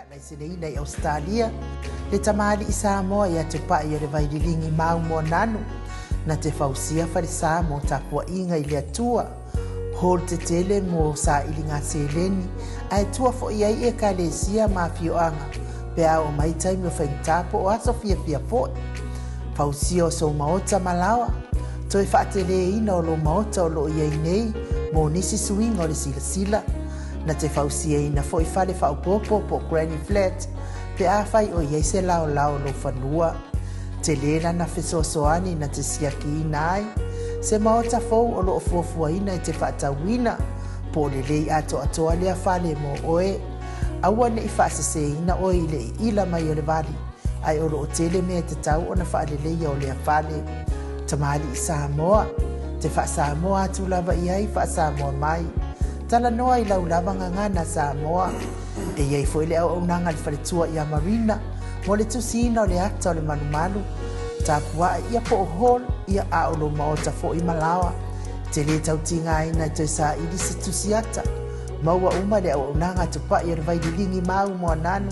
Laiseneina i Ausetalia, le tamalii Samoa ia Tupai o le Vaililigi mau Moananu, na te fausia falesa mo tapuaiga i le Atua, hall tetele mo sailiga seleni, ae tua foi ai ekalesia ma afioaga pe a oo mai taimi o faigata po o aso fiafia foi. Fausia o sou maota ma laoa, toe faateleina o lou maota o lo o i ai nei mo nisi suiga o le silasila, Na te fausiaina foi fale faaopoopo po o granny flat pe afai o i ai se laolao o lou fanua. Tele lana fesoasoani na te siakiina ai se maota fou o lo o fuafuaina e te faatauina po o lelei atoatoa lea fale mo oe. Aua ne i faaseseina oe i le iila mai o le vali, ae o lo o tele mea e tatau ona faaleleia o lea fale. Tamalii Samoa, te faa-Samoa atu lava i ai, faa-Samoa mai. Talanoa i lau lava gagana Samoa. E i ai foi le auaunaga a le faletua ia Marina mo le tusiina o le ata o le malumalu, tapuae ia po o hall ia a o lou maota foi ma laoa. E te le tau tigaina e toe saili se tusi ata. Maua uma le auaunaga a Tupai o le Vaililigi ma au Moananu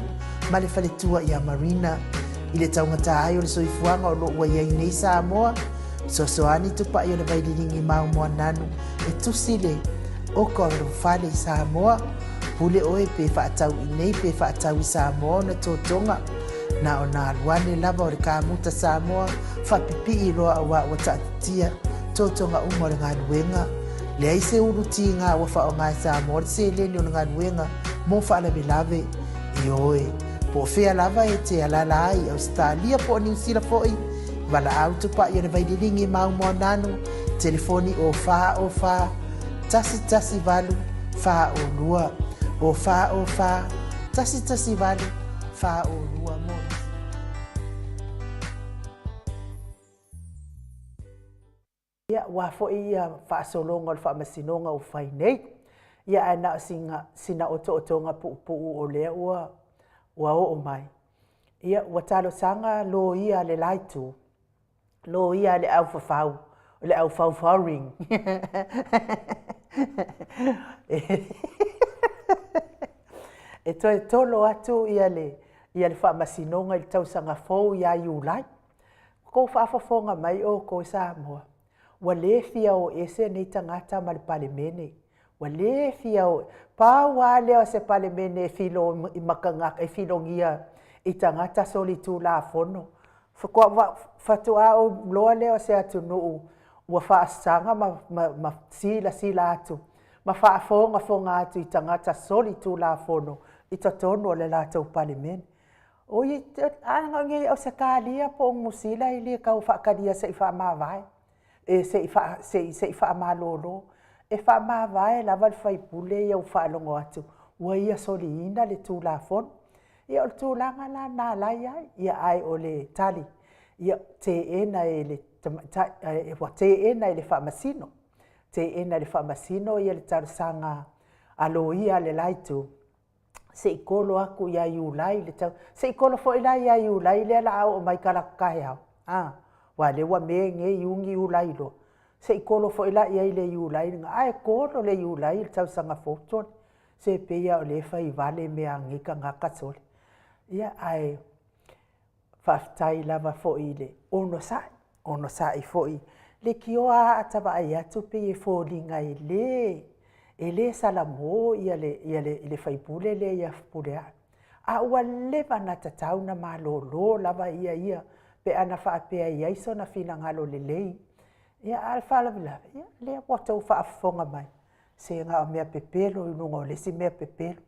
ma le faletua ia Marina. I le taugata ai o le soifuaga o lo o ua i ai nei Samoa, fesoasoani Tupai o le Vaililigi ma au Moananu e tusi le oka o lou fale i Samoa. Pule oe pe faatau i nei pe faatau i Samoa ona totoga. Na ona alu ane lava o le kamuta Samoa faapipii loa auā ua taatitia totoga uma o le galuega. Leai se ulu tiga ua faaaoga e Samoa le seleni o le galuega mo faalavelave. Ioe, po o fea lava e te alaala ai i Ausetalia po o Niu Sila foi, Valaau tupai o le Vaililigi ma Aumoananu, telefoni o 4 o 4 1 1 8 4 o 2, o 4 o 4 1 1 8 4 o 2 mo nisi. Ia, ua foi ia faasologa o le faamasinoga ua fai nei. Ia, ae na o sina, sina otootoga puupuu o lea ua, ua oo mai. Ia, ua talosaga loia a le la itu, loia a le au fafau, o le au faufauring. E toe tolo atu ia le, ia le faamasinoga i le tausaga fou ia Iulai. Ua tou faafofoga mai outou e Samoa, ua le fia o ese nei tagata ma le Palemene. Ua le fia o, pau lava lea o se Palemene e filo i makaga, e filogia i tagata solitulafono. Faatoa ou iloa lea o se atunuu ua faasaga ma, ma, ma silasila atu. ma faafogafoga atu i tagata soli tulafono i totonu o le latou Palemene. Oi, a na o nei Ausetalia po o Niu Sila e le tau faatalia se i faamavae, e se i se i faamalolo. E faamavae lava le faipule ia ua faalogo atu ua ia soliina le Tulafono. Ia o le tulaga la lena la e i ai. Ia ae o le tali, ia teena e le tamaitai, ua teena e le Faamasino, teena e le Faamasino le talosaga a loia a le la itu se i tolo atu ia Iulai le tau, se i tolo foi la ia Iulai lea o le a oo mai talaatu taeao, a, aua o lea ua Me nei, Iuni, Iulai loa, se i tolo foi la i ai i le Iulai lena, ae tolo le Iulai i le tausaga fou sole. Se pei lava o lea e fai vale mea a nei tagata sole. Ia, ae faafetai lava foi i le onosai, onosai foi. Leitioa lava a ta vaai atu pei e foliga e le salamo le sui usufono lea ia Fepuleai, a ua leva ona tatau ona malolo lava ia pe ana faapea e i ai sona finagalo lelei. Ia, a o le faalavelave, o lea ua outou faafofoga mai, se na o mea pepelo i luga o le isi mea pepelo.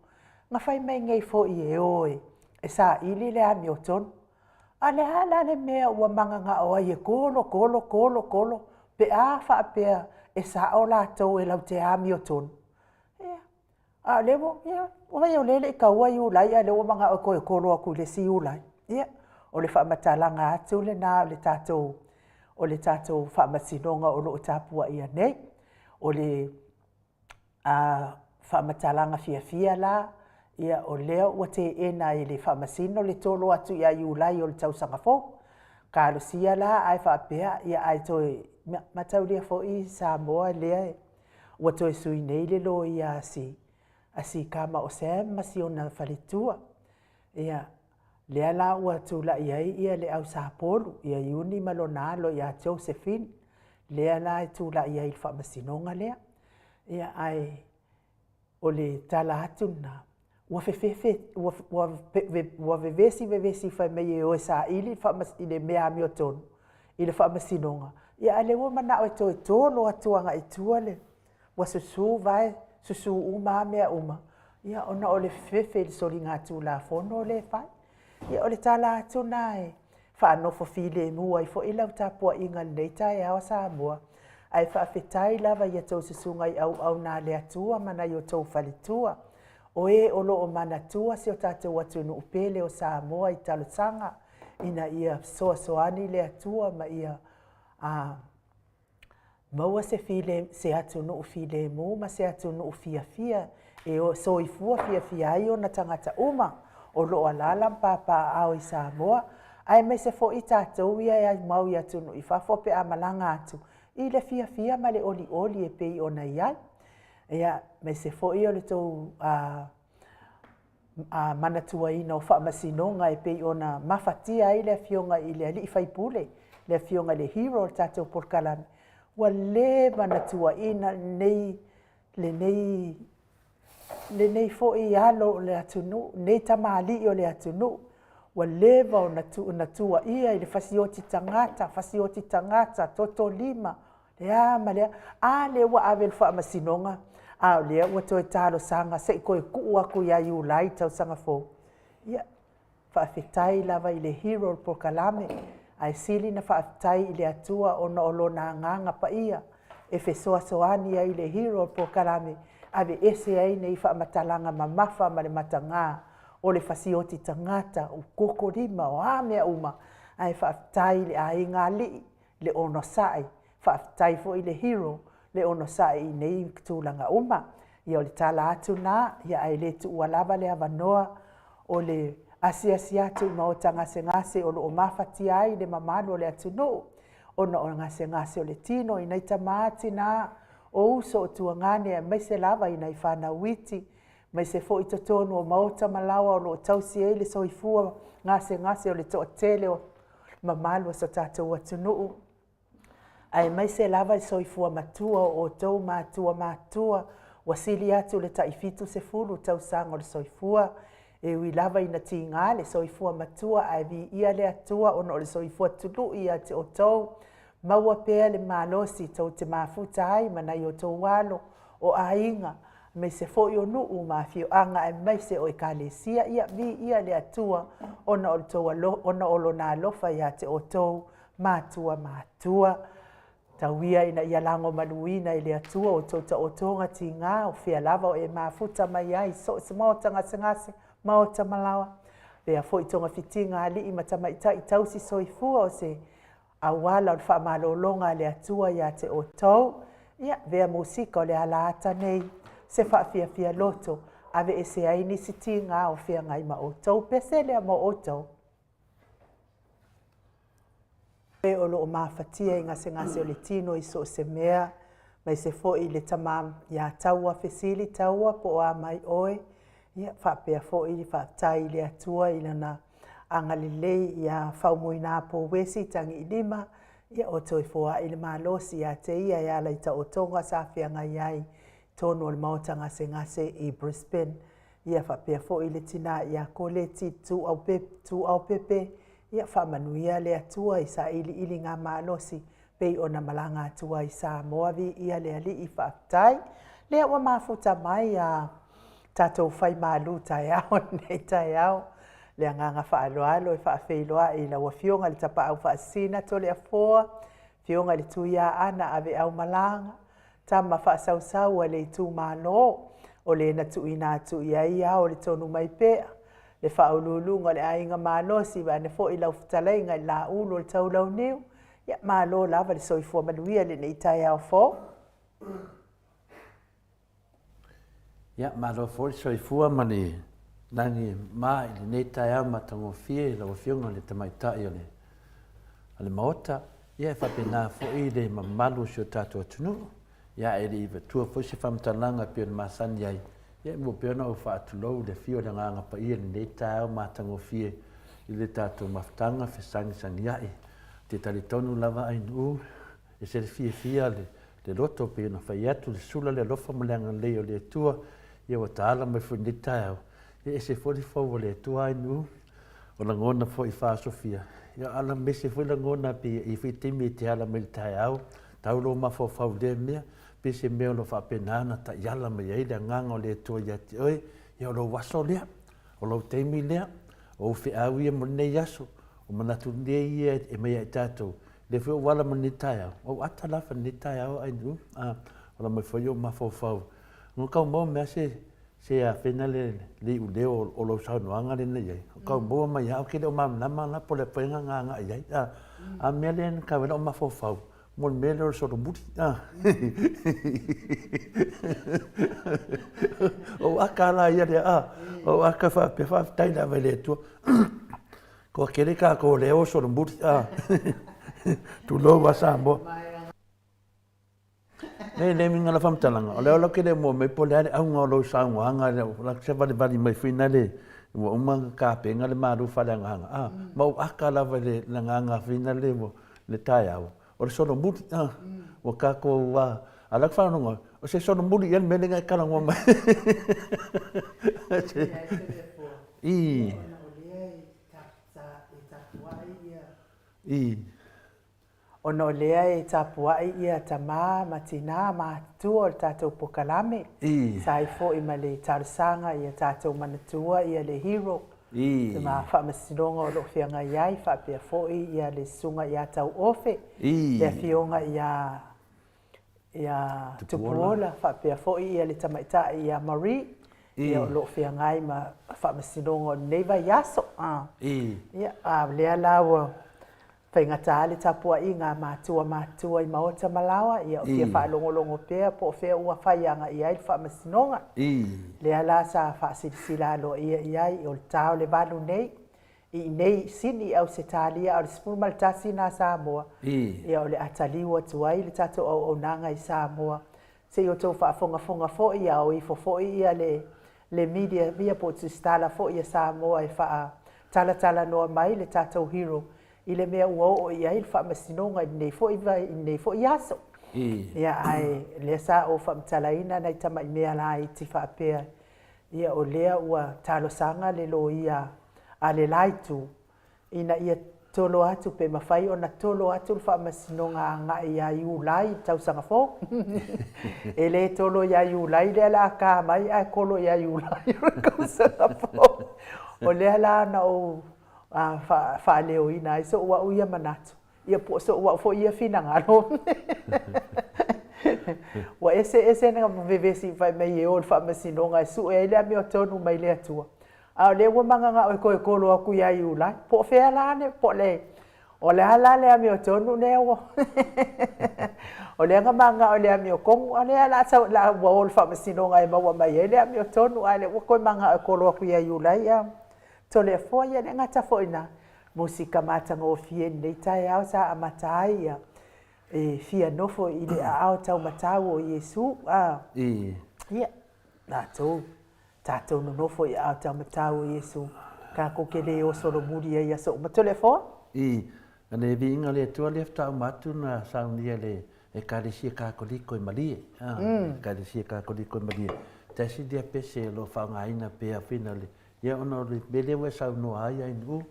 Na fai mai nei foi e o e saili le amiotonu. A o le a la le mea ua mananao ai e tolo tolo tolo tolo pe a faapea e sao latou e latou te amiotonu? Ia, a o lea ua, ia, vaai o lea e le i taua Iulai a o lea ua manao e toe tolo atu i le isi Iulai. Ia, o le faamatalaga atu lena o le tatou o le tatou Faamasinoga o lo o tapuaia nei. O le faamatalaga fiafia la, ia o lea ua teena e le Faamasino le tolo atu ia Iulai o le tausaga fou. Talosia la ae faapea, ia ae toe mataulia foi Samoa lea ua toe sui nei le loia a si a si tama o Sam ma si ona faletua. Ia, lea la ua tulai ai ia le au Sapolu, ia Iuni ma lona alo ia Josephine, lea la e tulai ai i le faamasinoga lea. Ia, ae o le tala atu lena, ua fefefe, ua vevesi vevesi fai mai e o e saili i le mea amiotonu i le faamasinoga, ia a o lea ua manao e toe tolo atu agai i tua le, ua susu vae, susu uma lava mea uma, ia ona o le fefefe i le soligatulafono lea e fai. Ia o le tala atu lena e faanofo filemu ai foi lau tapuaiga i lenei taeao Samoa, ae faafetai lava i a outou susuga i auauna a le Atua ma nai o outou faletua, o e o lo o manatua si o tatou atunuu pele o Samoa i talosaga ina ia fesoasoani le Atua ma ia maua se file, se atunuu filemu ma se atunuu fiafia e soifua fiafia ai ona tagata uma o lo o alaala ma papaaao i Samoa, aemaise foi tatou ia e aumau i atunuu i fafo pe a malaga atu i le fiafia ma le olioli e pei ona i ai. Ia, aemaise foi o le tou manatuaina o faamasinoga e pei ona mafatia ai le Afioga i le alii faipule, le Afioga i le hero o le tatou polokalame, ua le manatuaina lenei, lenei, lenei foi alo o le atunuu, lenei tamalii o le atunuu, ua leva ona tuuaia i le fasioti tagata, fasioti tagata, toto lima, le a ma le a. A lea ua ave i le faamasinoga, a o lea ua toe talosaga se i toe tuu atu ia Iulai tausaga fou. Ia, faafetai lava i le hero o le polokalame, ae sili ona faafetai i le Atua ona o Lona Agaga Paia e fesoasoani ai i le hero o le polokalame, aveese ai nei faamatalaga mamafa ma le mataga o le fasioti tagata, o toto lima, o a mea uma. Ae faafetai i le aiga alii le onosai, faafetai foi i le hero le onosai i nei tulaga uma. Ia o le tala atu lena, ia ae le tuua lava le avanoa o le asiasi atu i maota gasegase o lo o mafatia ai le mamalu o le atunuu ona o gasegase o le tino i nai tama, tina, o uso, o tuagane aemaise lava i nai fanau iti, aemaise foi totonu o maota ma laoa o lo o tausi ai le soifua gasegase o le toatele o mamalu o so tatou atunuu, aemaise lava le soifua matua o outou matua matutua ua sili atu le tai 70 tausaga o le soifua. E ui lava ina tiga le soifua matua, ae viia le Atua ona o le soifua tului ia te outou. Maua pea le malosi tou te mafuta ai ma nai outou alo. o aiga, aemaise foi o nuu ma afioaga aemaise o Ekalesia. Ia, viia le Atua ona o le tou alo, ona o Lona alofa ia te outou, matua matua. Tau ia ina ia lagomaluina e le Atua outou taotoga tiga o fea lava o e mafuta mai ai i so o se maota gasegase, maota malaoa, avea foi togafitiga a alii ma tamaitai tausi soifua o se auala o le faamalologa a le Atua ia te outou. Ia, avea musika o le ala ata nei, se faafiafia loto, aveese ai nisi tiga o feagai ma outou. Pese lea mo outou. E o lo o mafatia i gasegase o le tino i so o se mea, aemaise foi le tama ia Taua Fesili Taua po o a mai oe, ia faapea foi faafetai i le Atua i Lana agalelei ia Faumuina Pouesi Tagiilima, ia o toe foai le malosi ia te ia e ala i taotoga sa feagai ai i totonu o le maota gasegase i Brisbane. Ia faapea foi le tina ia Koleti Tuuaupepe, ia faamanuia le Atua i sailiiliga malosi pei ona malaga atu ai i Samoa. Viia le Alii, faafetai. Lea ua mafuta mai a tatou fai malu taeao lenei taeao. Le agaga faaaloalo e faafeiloai i lau Afioga i le Tapaau Faasisina Toleafoa, Afioga i le Tuiaana Aveau Malaga, tama faasausau a le itumalo, o le na tuuina atu i ai ao le tonu mai pea, le faauluuluga o le aiga malosi, vaeane foi lau fetalaiga i le Laulu o le Taulauniu. Ia, malo lava le soifua manuia i lenei taeao fou. Ia, malo foi le soifua ma le lagi ma i lenei taeao matagofie i lau Afioga i le Tamaitai o le, o le Maota. Ia, e faapena foi le mamalu o si o tatou atunuu. Ia, ae le i avatua foi se faamatalaga e pei ona masani ai, ia e mua pea ona ou faatulou i le afio o le Agaga Paia i lenei taeao matagofie i le tatou mafutaga fesagisagiai. Ou te talitonu lava Ainuu, e ese le fiafia le, le loto pei ona fai atu le sula le alofa ma le agalelei o le Atua, ia ua taala mai foi i lenei taeao. Ia ese foi le fou o le Atua Ainuu, o lagona foi faasofia, ia ala mese foi lagona pei e i foi taimi e te ala mai i le taeao, tau lou mafaufau i lea mea, pe se mea o lo o faapena ona taiala mai ai le agaga o le Atua ia te oe, ia o lou aso lea, o lou taimi lea, o ou feau ia mo lenei aso, o manatu lelei ia e aumai ia i tatou, lea foi ua ala mai lenei taeao, ua ou ata lava i lenei taeao Ainuu, a, ola mai foi ou mafaufau, ua tau maua mai lava se, se a fena le, le iuleo o lau saunoaga lea na i ai, o tau maua mai lava, ou te le o malamalama la po o le a faiga na agai i ai, a, a o le mea lea na tau ai lou mafaufau, mo le mea lea o le solomuli, a. O ou ata la ia lea, a, o ou ata faapea, faafetai lava i le Atua. Toatele tatou o lea o solomuli, a. Tulou lava Samoa. Nei, le uiga o lau faamatalaga, o lea ou te le moa mai po o le a le auga o lau saunoaga lea, o la se valivali mai foi lea ua uma ona tapena le malu faaleagaga, a, ma ou ata lava i le agaga foi lea ua, le taeao, o le solomuli, a, ua tatou, a, a o la e faalogologo atu, o se solomuli ea le mea lea na e talanoa mai ai? I. Ona o lea e tapuai ia tama ma tina matutua o le tatou pokalame, sa ai foi ma le talosaga ia tatou manatua ia le hero ma faamasinoga o lo o feagai ai faapea foi ia le susuga ia Tauofe, le afioga ia ia Tupuola faapea foi ia le tamaitai ia Marie ia o lo o feagai ma faamasinoga o lenei vaiaso. Ia, a o lea la ua Faigata le tapuaiga a matua matutua i maota ma laoa, ia o fia faalogologo pea po o fea ua fai agai i ai le faamasinoga. Lea la sa faasilasila aloaia i ai, o le ta o le 8 nei, i inei i Sini i Ausetalia, a o le 11 na Samoa, ia o le a taliu atu ai le tatou auaunaga i Samoa. Se i outou faafogafoga foi, a o ifo foi ia le le media ia po o tusitala foi a Samoa e faatalatalanoa mai le tatou hero i le mea ua oo i ai le faamasinoga i lenei foi i lenei foi aso. Ia ae lea sa ou faamatalaina nai tamai mea laiti faapea, ia o lea ua talosaga le loia a le la itu ina ia Tolo atu pe mafai ona tolo atu le faamasinoga agai ia Iulai i le tausaga fou. E le tolo ia Iulai lea la a ka mai ae kolo ia Iulai o le tausaga fou. O lea la na ou faaleoina ai so'u a'u ia manatu, ia po o so'u a'u foi ia finagalo. Ua eseese na vevesi fai mai e o i le faamasinoga e sue ai le amiotonu mai le Atua. A o lea ua mananao e toe kolo atu ia Iulai. Po o fea la le, po o le, o le a la le amiotonu lea ua O lea na mananao i le amiotonu, a o lea la sau, la ua o i le faamasinoga e maua mai ai le amiotonu, a o lea ua toe mananao e kolo atu ia Iulai. Ia, Toleafoa, ia le gata foi i na musika matagofie i lenei taeao sa amata ai ia e fia nofo i le aao taumatau o Iesu. A, ia, latou Tatou nonofo i aao taumatau o Iesu, tatou te le o solomuli ai i aso uma. Toleafoa? I na le viiga le Atua lea faatoa uma atu na saunia le Ekalesia Kakoliko i Malie. A, Ekalesia Kakoliko i Malie. Tasi lea pese o lo o faaaogaina pea fina le, ia ona o le mea lea ua e saunoa ai Ainuu,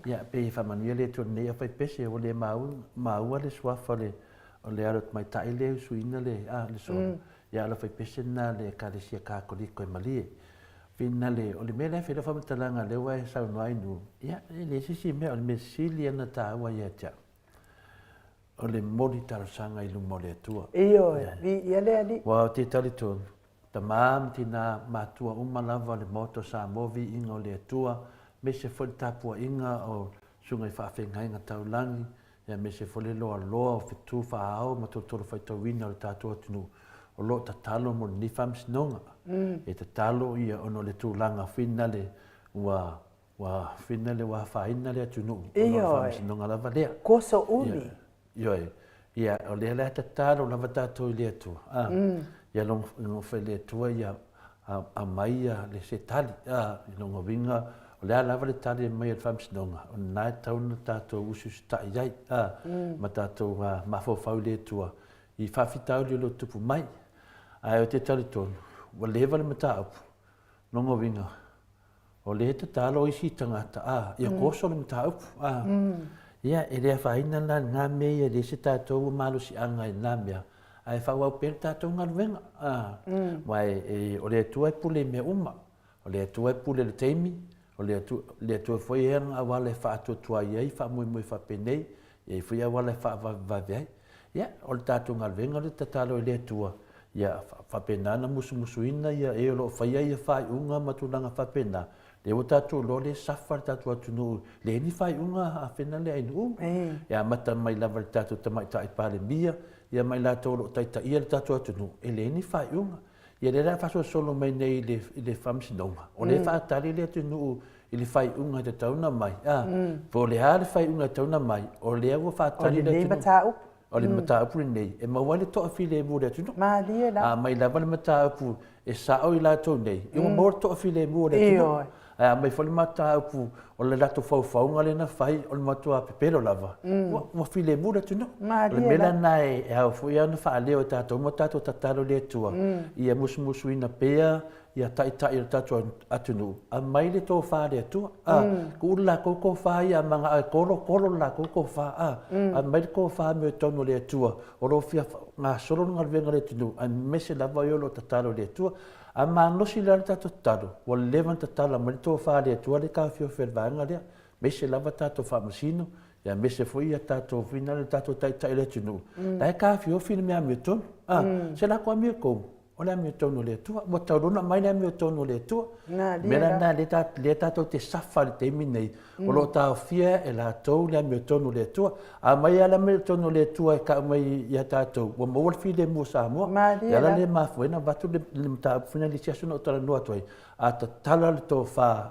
ia pei e faamanuia le Atua i lenei aufai pese ua le maua le suafa o le alo tamaitai lea e usuina le, a, le solo. Ia ala fai pese lena le Ekalesia Katoliko e malie. Finale, o le mea lea e fai lau faamatalaga lea ua e saunoa ai Nu, ia e leai se isi mea, o le mea sili lava ona taua ia te au, o le momoli talosaga i luma o le Atua. Ioe, viia le Alii. Aua ou te talitonu, tama ma tina matua uma lava o le Maota o Samoa, viiga o le Atua, aemaise foi le tapuaiga o susuga i faafeagaiga taulagi, aemaise foi le loaloa o fetu faa-ao ma tolotolo faitauina o le tatou atunuu o lo o tatalo mo lenei faamasinoga. E tatalo ia ona o le tulaga finale ua ua finale ua afaina le atunuu ona o le faamasinoga lava lea. Koso umi. Ioe. Ia, o lea la e tatalo lava tatou i le Atua, a, ia logo le Atua ia aumai ia le se tali, a, i lona uiga, o le a lava le tali e aumai e le Faamasinoga, o lena e tatau ona tatou usiusitai i ai, a, ma tatou mafaufau i le Atua i faafitauli o lo o tupu mai. Ae ou te talitonu, ua leva le mataupu, lona uiga, O lea e tatalo isi tagata, a, ia koso le mataupu, a. Ia, e le afaina la lena mea ia, e leai se tatou malosiaga i lena mea, ae faaauau pea le tatou galuega, a. Aua e, o le Atua e pule i mea uma. O le Atua e pule i le taimi, o le Atua, le Atua foi e ana auala e faatuatuai ai faamoemoe faapenei, e i ai foi auala e faavavevave ai. Ia, o le tatou galuega o le tatalo i le Atua, ia faapena ona musumusuina ia e o lo o faia ia faaiuga ma tulaga faapena. Lea ua tatou iloa lea e safa le tatou atunuu, leai ni faaiuga a fena le ainuu. E amata mai lava i le tatou Tamaitai Palemia, ia ma i latou o lo o taitaia le tatou atunuu, e leai ni faaiuga. Ia lea la e faasolosolo mai nei i le Faamasinoga, o lea e faatali le atunuu i le faaiuga e tatau ona aumai, a, po o le a le faaiuga e tatau ona aumai, o lea ua faatali le atunuu. O lenei mataupu. O le mataupu lenei, e maua ai le toafilemu o le atunuu. Malie la. A aumai lava le mataupu e sao i latou nei, ia ua maua le toafilemu o le atunuu. Ioe. Ae a aumai foi le mataupu o le latou faufauga lea na fai, o le matua pepelo lava, ua filemu le atunuu. Malie la. O le mea la lena e ao foi ona faaleo e tatou ma tatou tatalo i le Atua, ia musumusuina pea ia taitai o le tatou atunuu, aumai le tofa a le Atua, a, tuu le latou tofa ia manao e kolo, kolo le latou tofa, a, aumai le tofa amiotonu a le Atua, o lo o fia gasolo le galuega a le atunuu, aemaise lava e o lo o tatalo i le Atua. A malosi la le tatou tatalo, ua leva ona tatala mai le tofa a le Atua lea e taofiofi ai le vaega lea, aemaise lava tatou faamasino, aemaise foi ia tatou fina le tatou taitai o le atunuu, la e taofiofi le mea amiotonu, a, se latou amiotonu, o le amiotonu o le Atua. Ua tatau loa ona aumai le amiotonu o le Atua. O le mea la lena lea tatou te safa i le taimi lenei, o lo o taofia e latou le amiotonu o le Atua. A aumai lava le amiotonu o le Atua e tau mai ia tatou, ua maua le filemu o Samoa. O le ala lea e mafua ai ona avatu le mataupu foi lea i le isi aso na ou talanoa atu ai, a tatala le tofa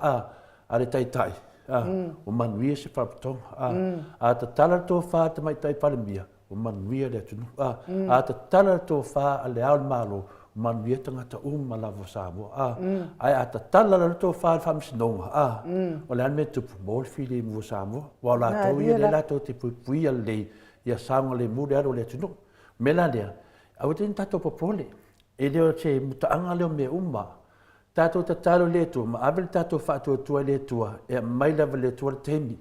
a le Taitai, ua manuia se Faalapotopotoga. A tatala le tofa a le Tamaitai Palemia, ua manuia le atunuu. A, a tatala le tofa a le Ao o le Malo, ua manuia tagata uma lava o Samoa. A, ae a tatala le tofa a le Faamasinoga, a, o le a le mea e tupu? Maua le filemu o Samoa. Aua o latou ia lea latou te puipuia lelei ia saogalemu le alu o le atunuu. O le mea la lea, aua te ne i tatou popole, e le o se mutaaga lea o mea uma. Tatou tatalo i le Atua ma ave le tatou faatuatua i le Atua e aumai lava e le Atua le taimi.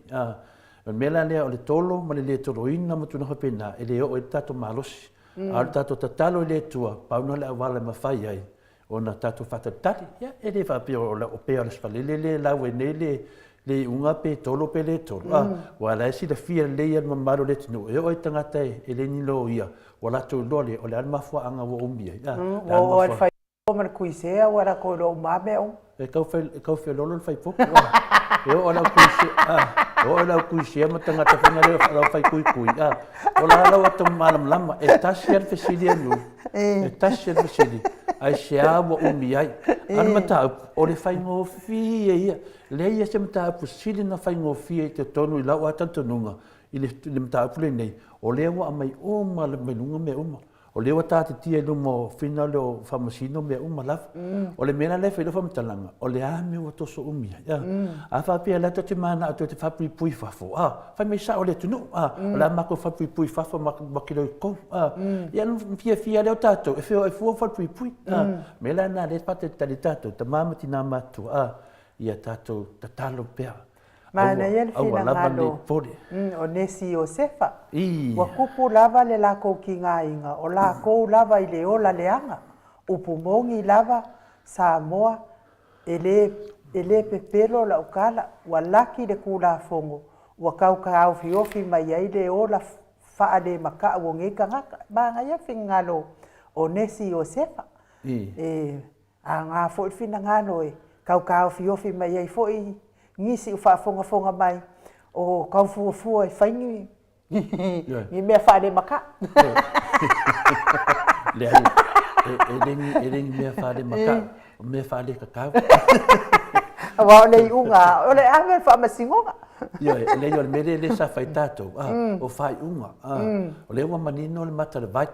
O le mea la lea o le tolo ma le le toloina ma tulaga faapena, e le oo ai le tatou malosi. A o le tatou tatalo i le Atua, pau lena o le auala e mafai ai ona tatou faatalitali. Ia, e le faapea o le pea o le Aso Faraile lea e lau ai nei le le iuga pe tolo pe le tolo. A, aua o la e silafia lelei e le mamalu o le atunuu, e oo lava i tagata e le ni loia, ua latou iloa lea, o le a le mafuaaga ua umi ai. A, o le a le mafuaaga. ma le kuisea ua latou iloa uma lava mea uma. E tau fai, e tau feololo le faipoko. E oo lau kuisea, ah, e oo lau kuisea ma tagata foi lea lau fai kuikui. Ah, o la lau ata malamalama, e tasi lava le fesili e nui. E tasi lava le fesili. Aisea ua umi ai. A o le mataupu, o le faigofie ia. Leai se mataupu sili ona faigofie i totonu i lau lava talitonuga i le mataupu lenei, o lea ua aumai uma mai luga mea uma. O lea ua taatitia i luma o fina lea o Faamasino mea uma lava. O le mea la lea e fai ai lau faamatalaga, o le a mea ua toso umi ai? A, a faapea o lea tou te mananao tou te faapuipui fafo, a, fai mai sao le atunuu, a, o le a matou falepuipui fafo ma kilo i totonu, a. Ia ona fiafia lea o tatou e feoai fua falepuipui, a. O le mea la lena lea e faatalitali ai tatou, tama ma tina matutua, a, ia tatou tatalo pea. Manaia le finagalo o Nesi Iosefa, ua tupu lava le latou tigaina, o latou lava i le ola leaga, upu moni lava, Samoa, e le, e le pepelo lau tala, ua laki le Tulafono ua tau taofiofi mai ai le ola faalematau o nei tagata. Manaia le finagalo o Nesi Iosefa, e Aoga foi le finagalo e tau taofiofi mai ai foi nisi o faafogafoga mai o tau fuafua e fai ni ni mea faalemakau. Leai, e le ni, e le ni mea faalemakau, o mea faaletatau. Aua o le iuga, o le ave o le faamasinoga. Ioe, e leai o le mea lea lea sa fai tatou, a, o faaiuga, a, o lea ua manino le mata o le vai.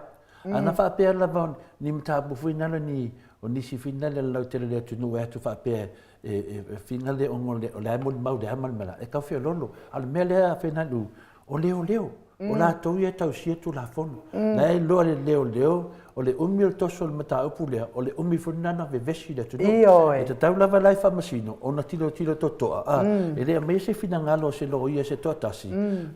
Ana faapea lava ni mataupu foi nalo ni o nisi foi nalo le lautele o le atunuu e atu faapea e finga le ona o le a molimau le a ma le mea la, e tau feololo. A o le mea lea a Fenalu, o leoleo, o latou ia e tausia Tulafono. La e iloa e le leoleo, o le umi o le toso o le mataupu lea, o le umi foi lena na vevesi i le atunuu. Ioe. E tatau lava la i Faamasino ona tilotilo totoa, a, e le aumaia se finagalo o se loia se toatasi,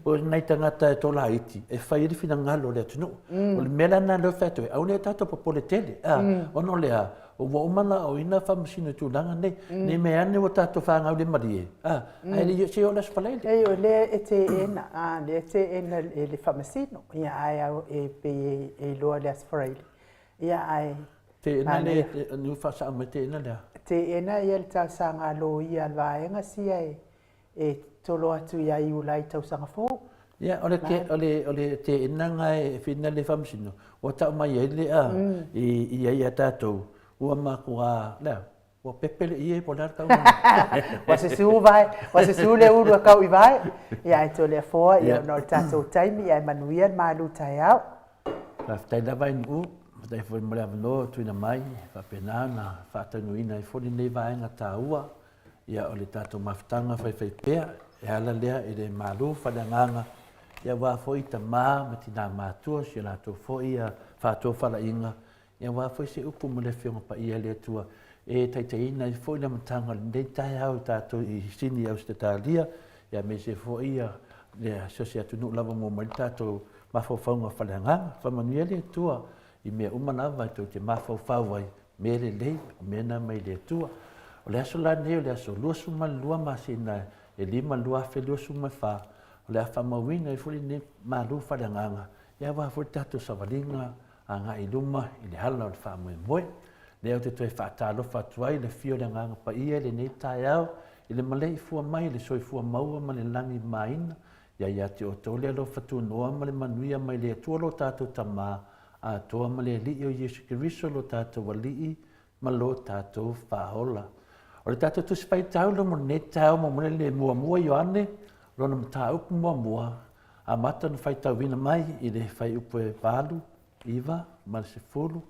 po o nai tagata e tolaiti e fai ai le finagalo o le atunuu. O le mea la lena lea ou te fai atu ai, aua ne i tatou popole tele, a, ona o le a? Ua uma ona aoina Faamasino i tulaga nei, ne i meaane ua tatou fagaulemalie, a, ae le i se i oo i le Aso Faraile. Leai, o lea e teena, a, lea e teena e le Faamasino, ia, ae e pei e iloa i le Aso Faraile, ia, ae Teena le, niu faasao mai teena le a? Teena ia le talosaga a loia a le vaega sia e e tolo atu ia Iulai tausaga fou. Ia, o le, o le, o le teena na e whina le Faamasino, ua tau mai ai le a, i, i ai ia tatou, ua matua, le a, ua pepe le ie po o le a le tau mai. Ua susu vae, ua susu le ulu e kau i vae. Ia, ae Toleafoa, ia, ona o le tatou taimi, ia e manuia le malu taeao. Faafetai lava i Nu'u, faafetai foi mo le avanoa ua tuuina mai, e faapena ona faataunuuina ai foi lenei vaega taua. Ia, o le tatou mafutaga faifaipea, e ala lea i le malu faaleagaga, ia aua foi tama ma tina matua, si o latou foi faatofalaiga, ia aua foi se upu ma le Afioga Paia a le Atua e taitaiina ai foi le amataga o lenei taeao i tatou i Sini i Ausetalia, ia aemaise foi ia so o se atunuu lava mo mai le tatou mafaufauga faaleagaga. Faamanuia le Atua i mea uma lava e tou te mafaufau ai, mea lelei, o mea na mai le Atua. O le aso la lenei o le aso 22 masina e 5 2024, o le a faamauina ai foi lenei malu faaleagaga, ia aua foi le tatou savaliga agai i luma i le ala o le faamoemoe. Lea ou te toe faatalofa atu ai i le afio o le Agaga Paia i lenei taeao, i le maleifua mai i le soifua maua ma le lagi maina, ia ia te outou le alofa tunoa ma le manuia mai le Atua lo tatou Tama, Atoa ma le Alii o Iesu Keriso lo tatou Alii ma lo tatou Faaola. O le tatou Tusi Faitaulo mo lenei taeao mo le muamua Ioane, lona mataupu muamua, amata ona faitauina mai i le fuaiupu e 8, 9 ma le 10,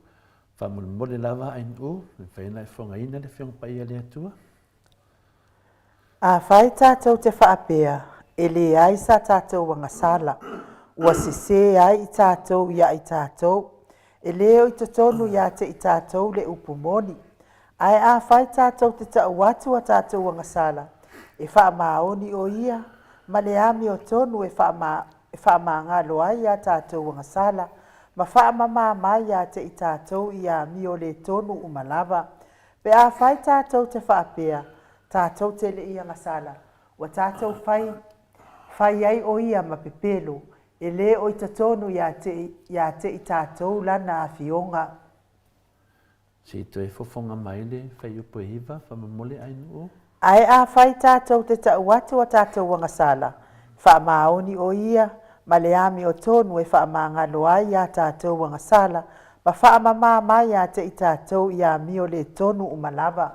faamolemole lava ANU, e mafai ona e fofogaina le Afioga Paia a le Atua. Afai tatou te faapea, e leai sa tatou agasala, ua sese ai i tatou ia i tatou, e le o i totonu ia te i tatou le upu moni. Ae afai tatou te tau atu a tatou agasala, e faamaoni o ia, ma le amiotonu e faamagalo ai a tatou agasala ma faamamā mai ia te i tatou i amio le tonu uma lava. Pe afai tatou te faapea, tatou te le i agasala, ua tatou fai fai ai o ia ma pepelo, e lē o i totonu ia te ia te i tatou lana afioga. Se i toe fofoga mai le fuaiupu e 9, faamolemole Ainuu. Ae afai tatou te ta'u atu a tatou agasala, faamaoni o ia ma le amiotonu e faamagalo ai a tatou agasala ma faamamā mai ia te i tatou i amio le tonu uma lava.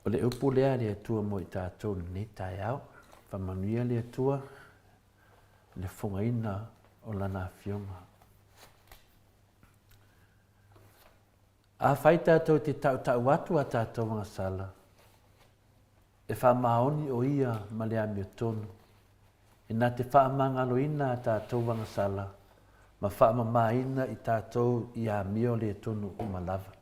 O le upu lea a le Atua mo i tatou i lenei taeao. Faamanuia le Atua i le fofogaina o Lana Afioga. Afai tatou te tautau atu a tatou agasala, e faamaoni o Ia ma le amiotonu, e na te faamagaloina a tatou agasala ma faamamaina i tatou i amio le tonu uma lava.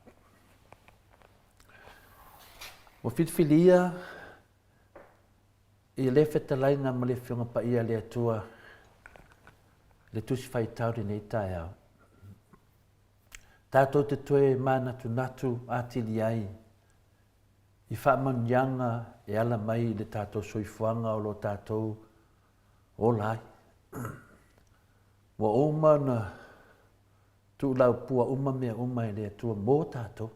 Ua filifilia i lea fetalaiga ma le Afioga Paia a le Atua le Tusi Faitau lenei taeao. Tatou te toe manatunatu atili ai i faamanuiaga e ala mai i le tatou soifuaga o lo tatou ola ai. Ua uma ona tuulaupua uma mea uma e le Atua mo tatou.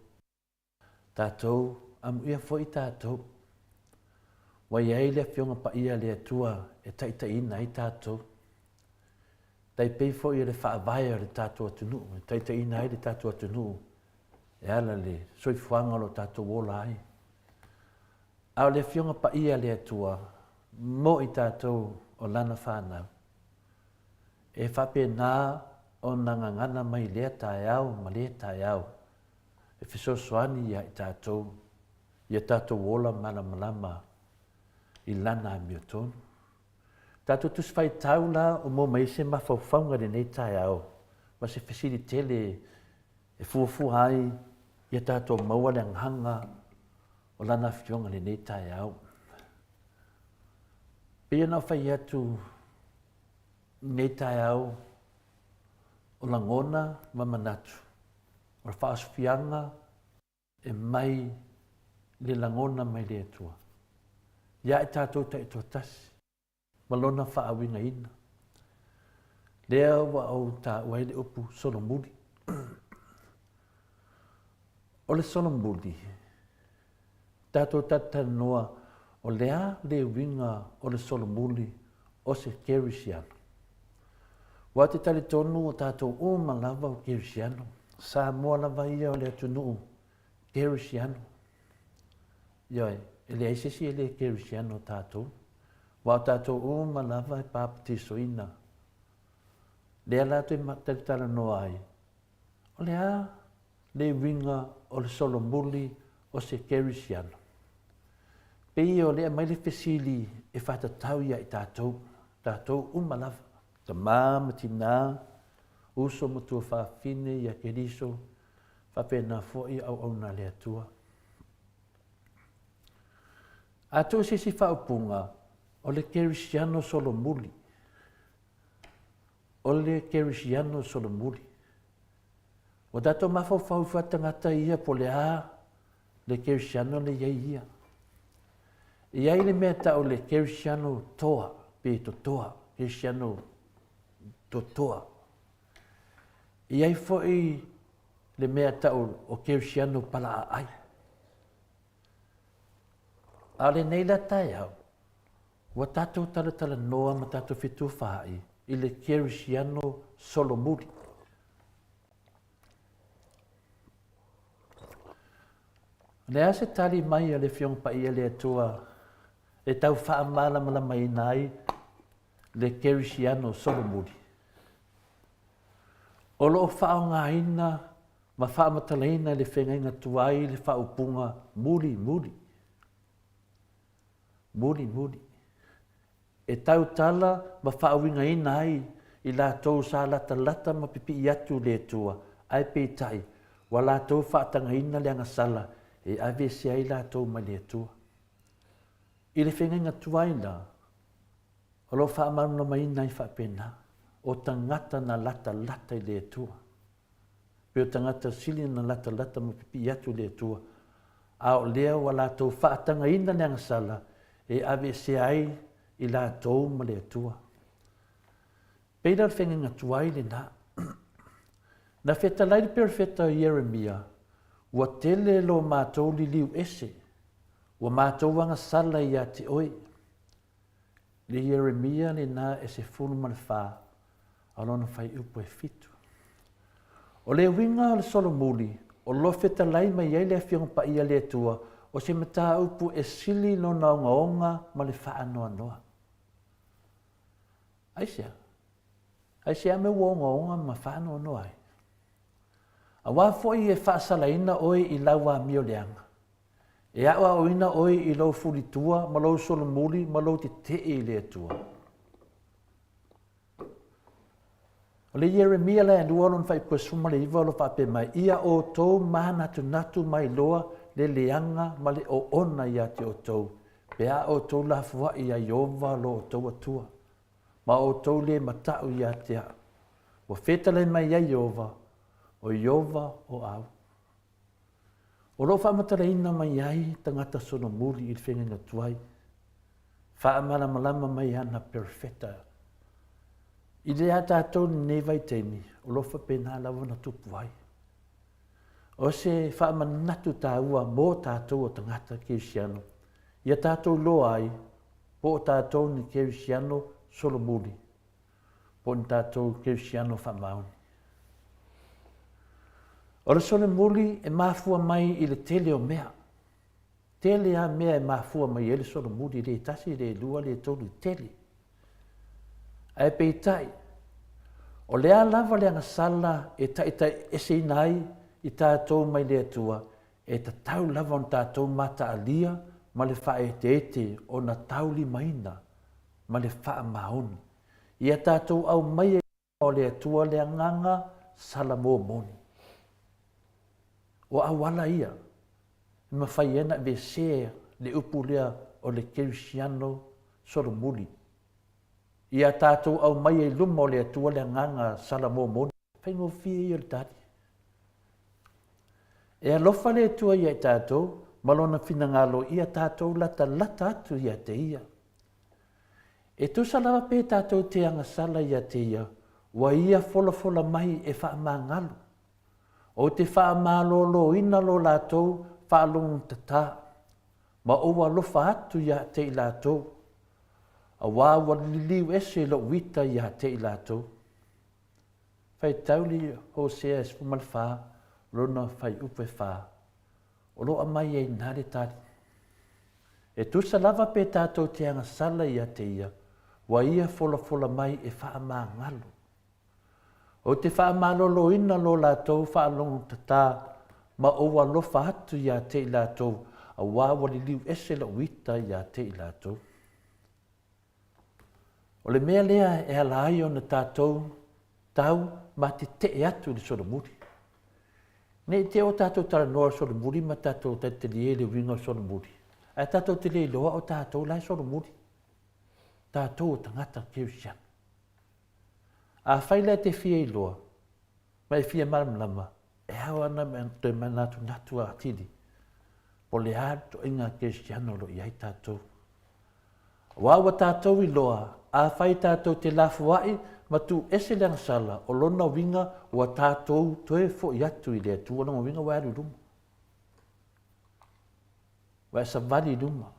Tatou, amuia foi tatou. Ua i ai le Afioga Paia a le Atua e taitaiina ai tatou. Tai pei foi o le faavae o le tatou atunuu, e taitaiina ai le tatou atunuu e ala le soifuaga o lo tatou ola ai. A o le Afioga Paia a le Atua mo i tatou o Lana fanau, e faapena ona gagana mai lea taeao ma lea taeao e fesoasoani ia i tatou ia tatou ola malamalama i Lana amiotonu. Tatou Tusi Faitau la o maua mai ai se mafaufauga i lenei taeao ma se fesili tele e fuafua ai ia tatou maua le agaga o Lana Afioga i lenei taeao. Pei ona ou fai atu i lenei taeao o lagona ma manatu o le faaosofiaga e mai le lagona mai le Atua ia i tatou taitoatasi ma lona faauigaina. Lea ua ou taua ai le upu solomuli. O le solomuli, tatou talatalanoa o le a le uiga o le solomuli o se kerisiano. Ua te talitonu o tatou uma lava o kerisiano. Samoa lava ia o le atunuu kerisiano. Ioe, e leai se isi e le kerisiano o tatou. Ua o tatou uma lava e papatisoina. Lea la toe talatalanoa ai, o le a le uiga o le solomuli o se kerisiano? Pei o lea mai le fesili e faatatau ia i tatou, tatou uma lava, tamā ma tinā, uso ma tuafafine ia Keriso, faapena foi auauna a le Atua. A tuu se isi faaupuga, o le kerisiano solomuli. O le kerisiano solomuli. Ua tatou mafaufau ifo lava tagata ia po o le a le kerisiano le i ai ia. E i ai le mea tau le kerisiano toa, pe totoa, kerisiano totoa. E i ai foi le mea tau o kerisiano palaaai. A o lenei la taeao, ua tatou talatalanoa ma tatou fetufaai i le kerisiano solomuli. O le a se tali mai a le Afioga Paia le Atua e tau faamalamalamaina ai le kerisiano solomuli? O lo o faaaogaina ma faamatalaina i le feagaiga tuai le faaupuga muli muli. Muli muli. E tautala ma faauigaina ai i latou sa latalata ma pipii atu i le Atua, ae peitai, ua latou faatagaina le agasala e aveese ai latou mai le Atua. I le feagaiga tuai la, o lo o faamalamalamaina ai faapena, o tagata na latalata i le Atua. Pe o tagata sili na latalata ma pipii atu i le Atua, a o lea ua latou faatagaina le agasala e aveesea ai i latou ma le Atua. Pei la o le feagaiga tuai lena. Na fetalai le perofeta o Ieremia, Ua tele lo matou liliu ese, ua matou agasala ia te oe. Le Ieremia lena e 14, a o lona fuaiupu e 7. O le uiga o le solomuli, o lo fetalai mai ai le Afioga Paia a le Atua, o se mataupu e sili lona ogaoga ma le faanoanoa. Aisea? Aisea mea ua ogaoga ma faanoanoa ai? Aua foi e faasalaina oe i lau amio leaga. E aoaoina oe i lou fulitua ma lou solomuli ma lou tetee i le Atua. O le Ieremia la e lua lona fuaiupu e 19 o lo o faapea mai, Ia outou manatunatu mai loa le leaga ma le oona ia te outou, pe a outou lafoai iā Ieova lo outou Atua, ma outou lē mata'u ia te a'u. Ua fetalai mai ai Ieova, o Ieova o au. O lo o faamatalaina mai ai tagata solomuli i le feagaiga tuai, faamalamalama mai ana perofeta. I le a tatou lenei vaitaimi, o lo o faapena lava ona tupu ai. O se faamanatu taua mo tatou o tagata kerisiano, ia tatou iloa ai po o tatou ni kerisiano solomuli, po o ni tatou kerisiano faamaoni. O le solomuli e mafua mai i le tele o mea. Tele lava mea e mafua mai ai le solomuli, le tasi, le lua, le tolu, tele. Ae peitai, o le a lava le agasala e taitaieseina ai i tatou mai le Atua, e tatau lava ona tatou mataalia ma le faaeteete ona taulimaina ma le faamaoni. Ia tatou aumaia i luma o le Atua le agaga salamo moni. O auala ia e mafai ai ona aveesea le upu lea o le kerisiano solomuli. Ia tatou aumaia i luma o le Atua le agaga salamo moni. Faigofie ia o le tali. E alofa le Atua ia i tatou ma lona finagalo ia tatou latalata atu ia te ia. E tusa lava pe tatou te agasala ia te ia, ua ia folafola mai e faamagalo. Ou te faamaloloina lo latou faalogotatā, ma ou alofa atu ia te i latou, auā ua liliu ese lou ita ia te i latou. Faitau le Hosea e 14, lona fuaiupu e 4, o lo o aumai ai i ina le tali. E tusa lava pe tatou te agasala ia te ia, ua ia folafola mai e faamagalo. Ou te faamaloloina lo latou faalogotatā ma ou alofa atu ia te i latou, auā ua liliu ese lou ita ia te i latou. O le mea lea e ala ai ona tatou tau ma tetee atu i le solomuli. Ne i te o tatou talanoa i le solomuli ma tatou talitalie i le uiga o le solomuli, ae tatou te le iloa o tatou la e solomuli. Tatou o tagata kerisiano. Afai la e te fia iloa ma e fia malamalama, e ao ana toe manatunatu atili po o le a le ituaiga kerisiano o lo o i ai tatou. Aua ua tatou iloa, afai tatou te lafoai ma tuu ese le agasala, o lona uiga ua tatou toe foi atu i le Atua, lona uiga ua e alu i luma. Ua e savali i luma.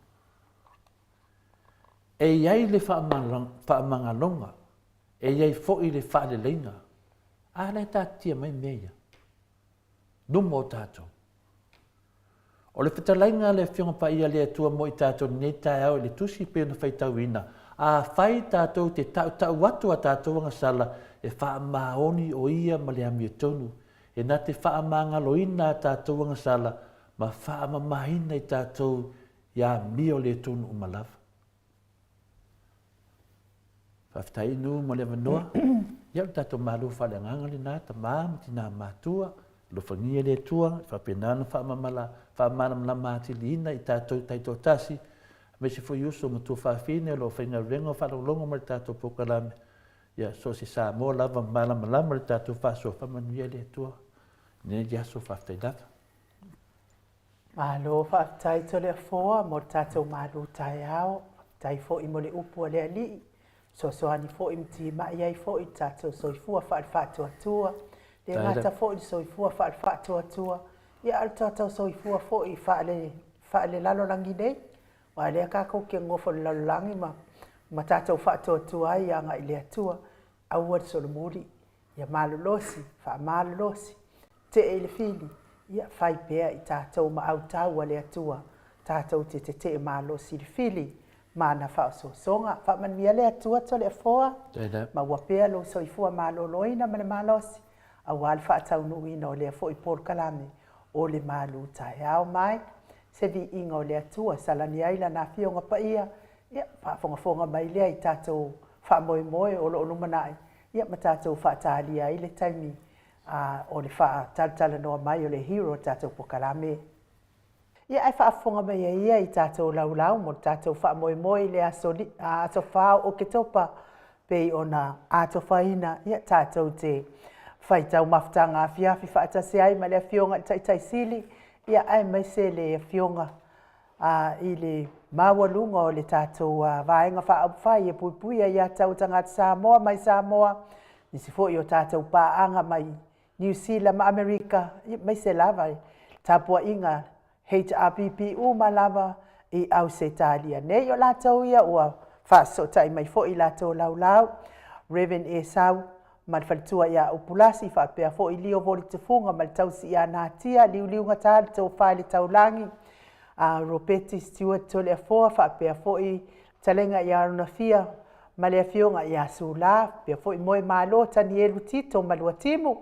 E i ai le faamagaloga, e i ai foi le faaleleiga. A la e taatitia mai mea ia? Luma o tatou. O le fetalaiga a le Afioga Paia a le Atua mo i tatou i lenei taeao i le Tusi pei ona faitauina, Afai tatou te tautau atu a tatou agasala, e faamaoni o Ia ma le amiotonu, e na te faamagaloina a tatou agasala ma faamamaina i tatou i amio le tonu uma lava. Faafetai Inu mo le avanoa. Ia, o le tatou malo faaleagaga lena, tama ma tina matua, alofagia le Atua, e faapena ona faamamala, faamalamalama atiliina i tatou taitoatasi. Aemaise foi uso ma tuafafine o lo o faigaluega o faalogologo mai i le tatou polokalame. Ia, so o se Samoa lava malamalama i le tatou faasoa, faamanuia le Atua i lenei aso, faafetai lava. Malo faafetai Toleafoa mo le tatou malu taeao, faafetai foi mo le upu a le Alii, fesoasoani foi ma timai ai foi le tatou soifua faale-faatuatua, le gata foi le soifua faale-faatuatua, ia a o le tatou soifua foi faale, faale-lalolagi nei, aua o lea tatou te nonofo i le lalolagi ma, ma tatou faatuatua ai agai i le Atua, aua le solomuli, ia malolosi, faamalolosi, Tee i le fili, ia fai pea i tatou ma autau a le Atua, tatou te tetee malosi i le fili ma ana faaosoosoga. Faamanuia le Atua Toleafoa, maua pea lou soifua maloloina ma le malosi aua le faataunuuina o lea foi polokalame o le malu taeao mai. Se viiga o le Atua e salani ai Lana Afioga Paia, ia faafogafoga mai lea i tatou faamoemoe o lo o lumanai, ia ma tatou faatalia ai le taimi a o le faatalatalanoa mai o le hero o le tatou polokalame. Ia ae faafofoga mai ai ia i tatou laulau mo le tatou faamoemoe i le aso, aso 4 o Oketopa pei ona atofaina ia tatou te fai taumafataga afiafi faatasi ai ma le Afioga i le Taitai Sili ia aemaise le Afioga a, i le maualuga o le tatou Vaega Faaupufai e Puipuia Ia Tau Tagata Samoa mai Samoa, nisi foi o tatou paaga mai Niu Sila ma Amerika, aemaise lava i le tapuaiga HRPP uma lava i Ausetalia nei. O latou ia ua faasootai mai foi i latou laulau, Rev. Esau ma le faletua ia Upulasi, faapea foi Lio Volitufuga ma le tausi ia Natia, Liuliugata le tofa i le taulagi, a Ropeti Stewart Toleafoa, faapea foi Talega ia Ronafia ma le afioga ia Sula, faapea foi Moemalo Tanielu Tito Maluatimu,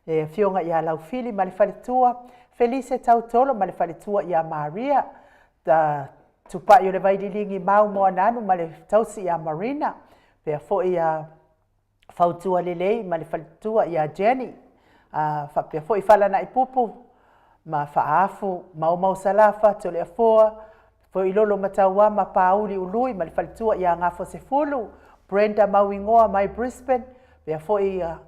le afioga ia Laufili ma le faletua, Felise Tautolo ma le faletua ia Maria, Tupai o le Vaililigi Mau Moananu ma le tausi ia Marina, faapea foi ia Fautua Lelei ma le faletua ia Jenny, a, faapea foi Falanaipupu ma Faaafu, Maomao Salafa, Toleafoa, Foilolo Matauama, Pauli Ului ma le faletua ia Gafosefulu, Brenda Mauigoa mai Brisbane, faapea foi ia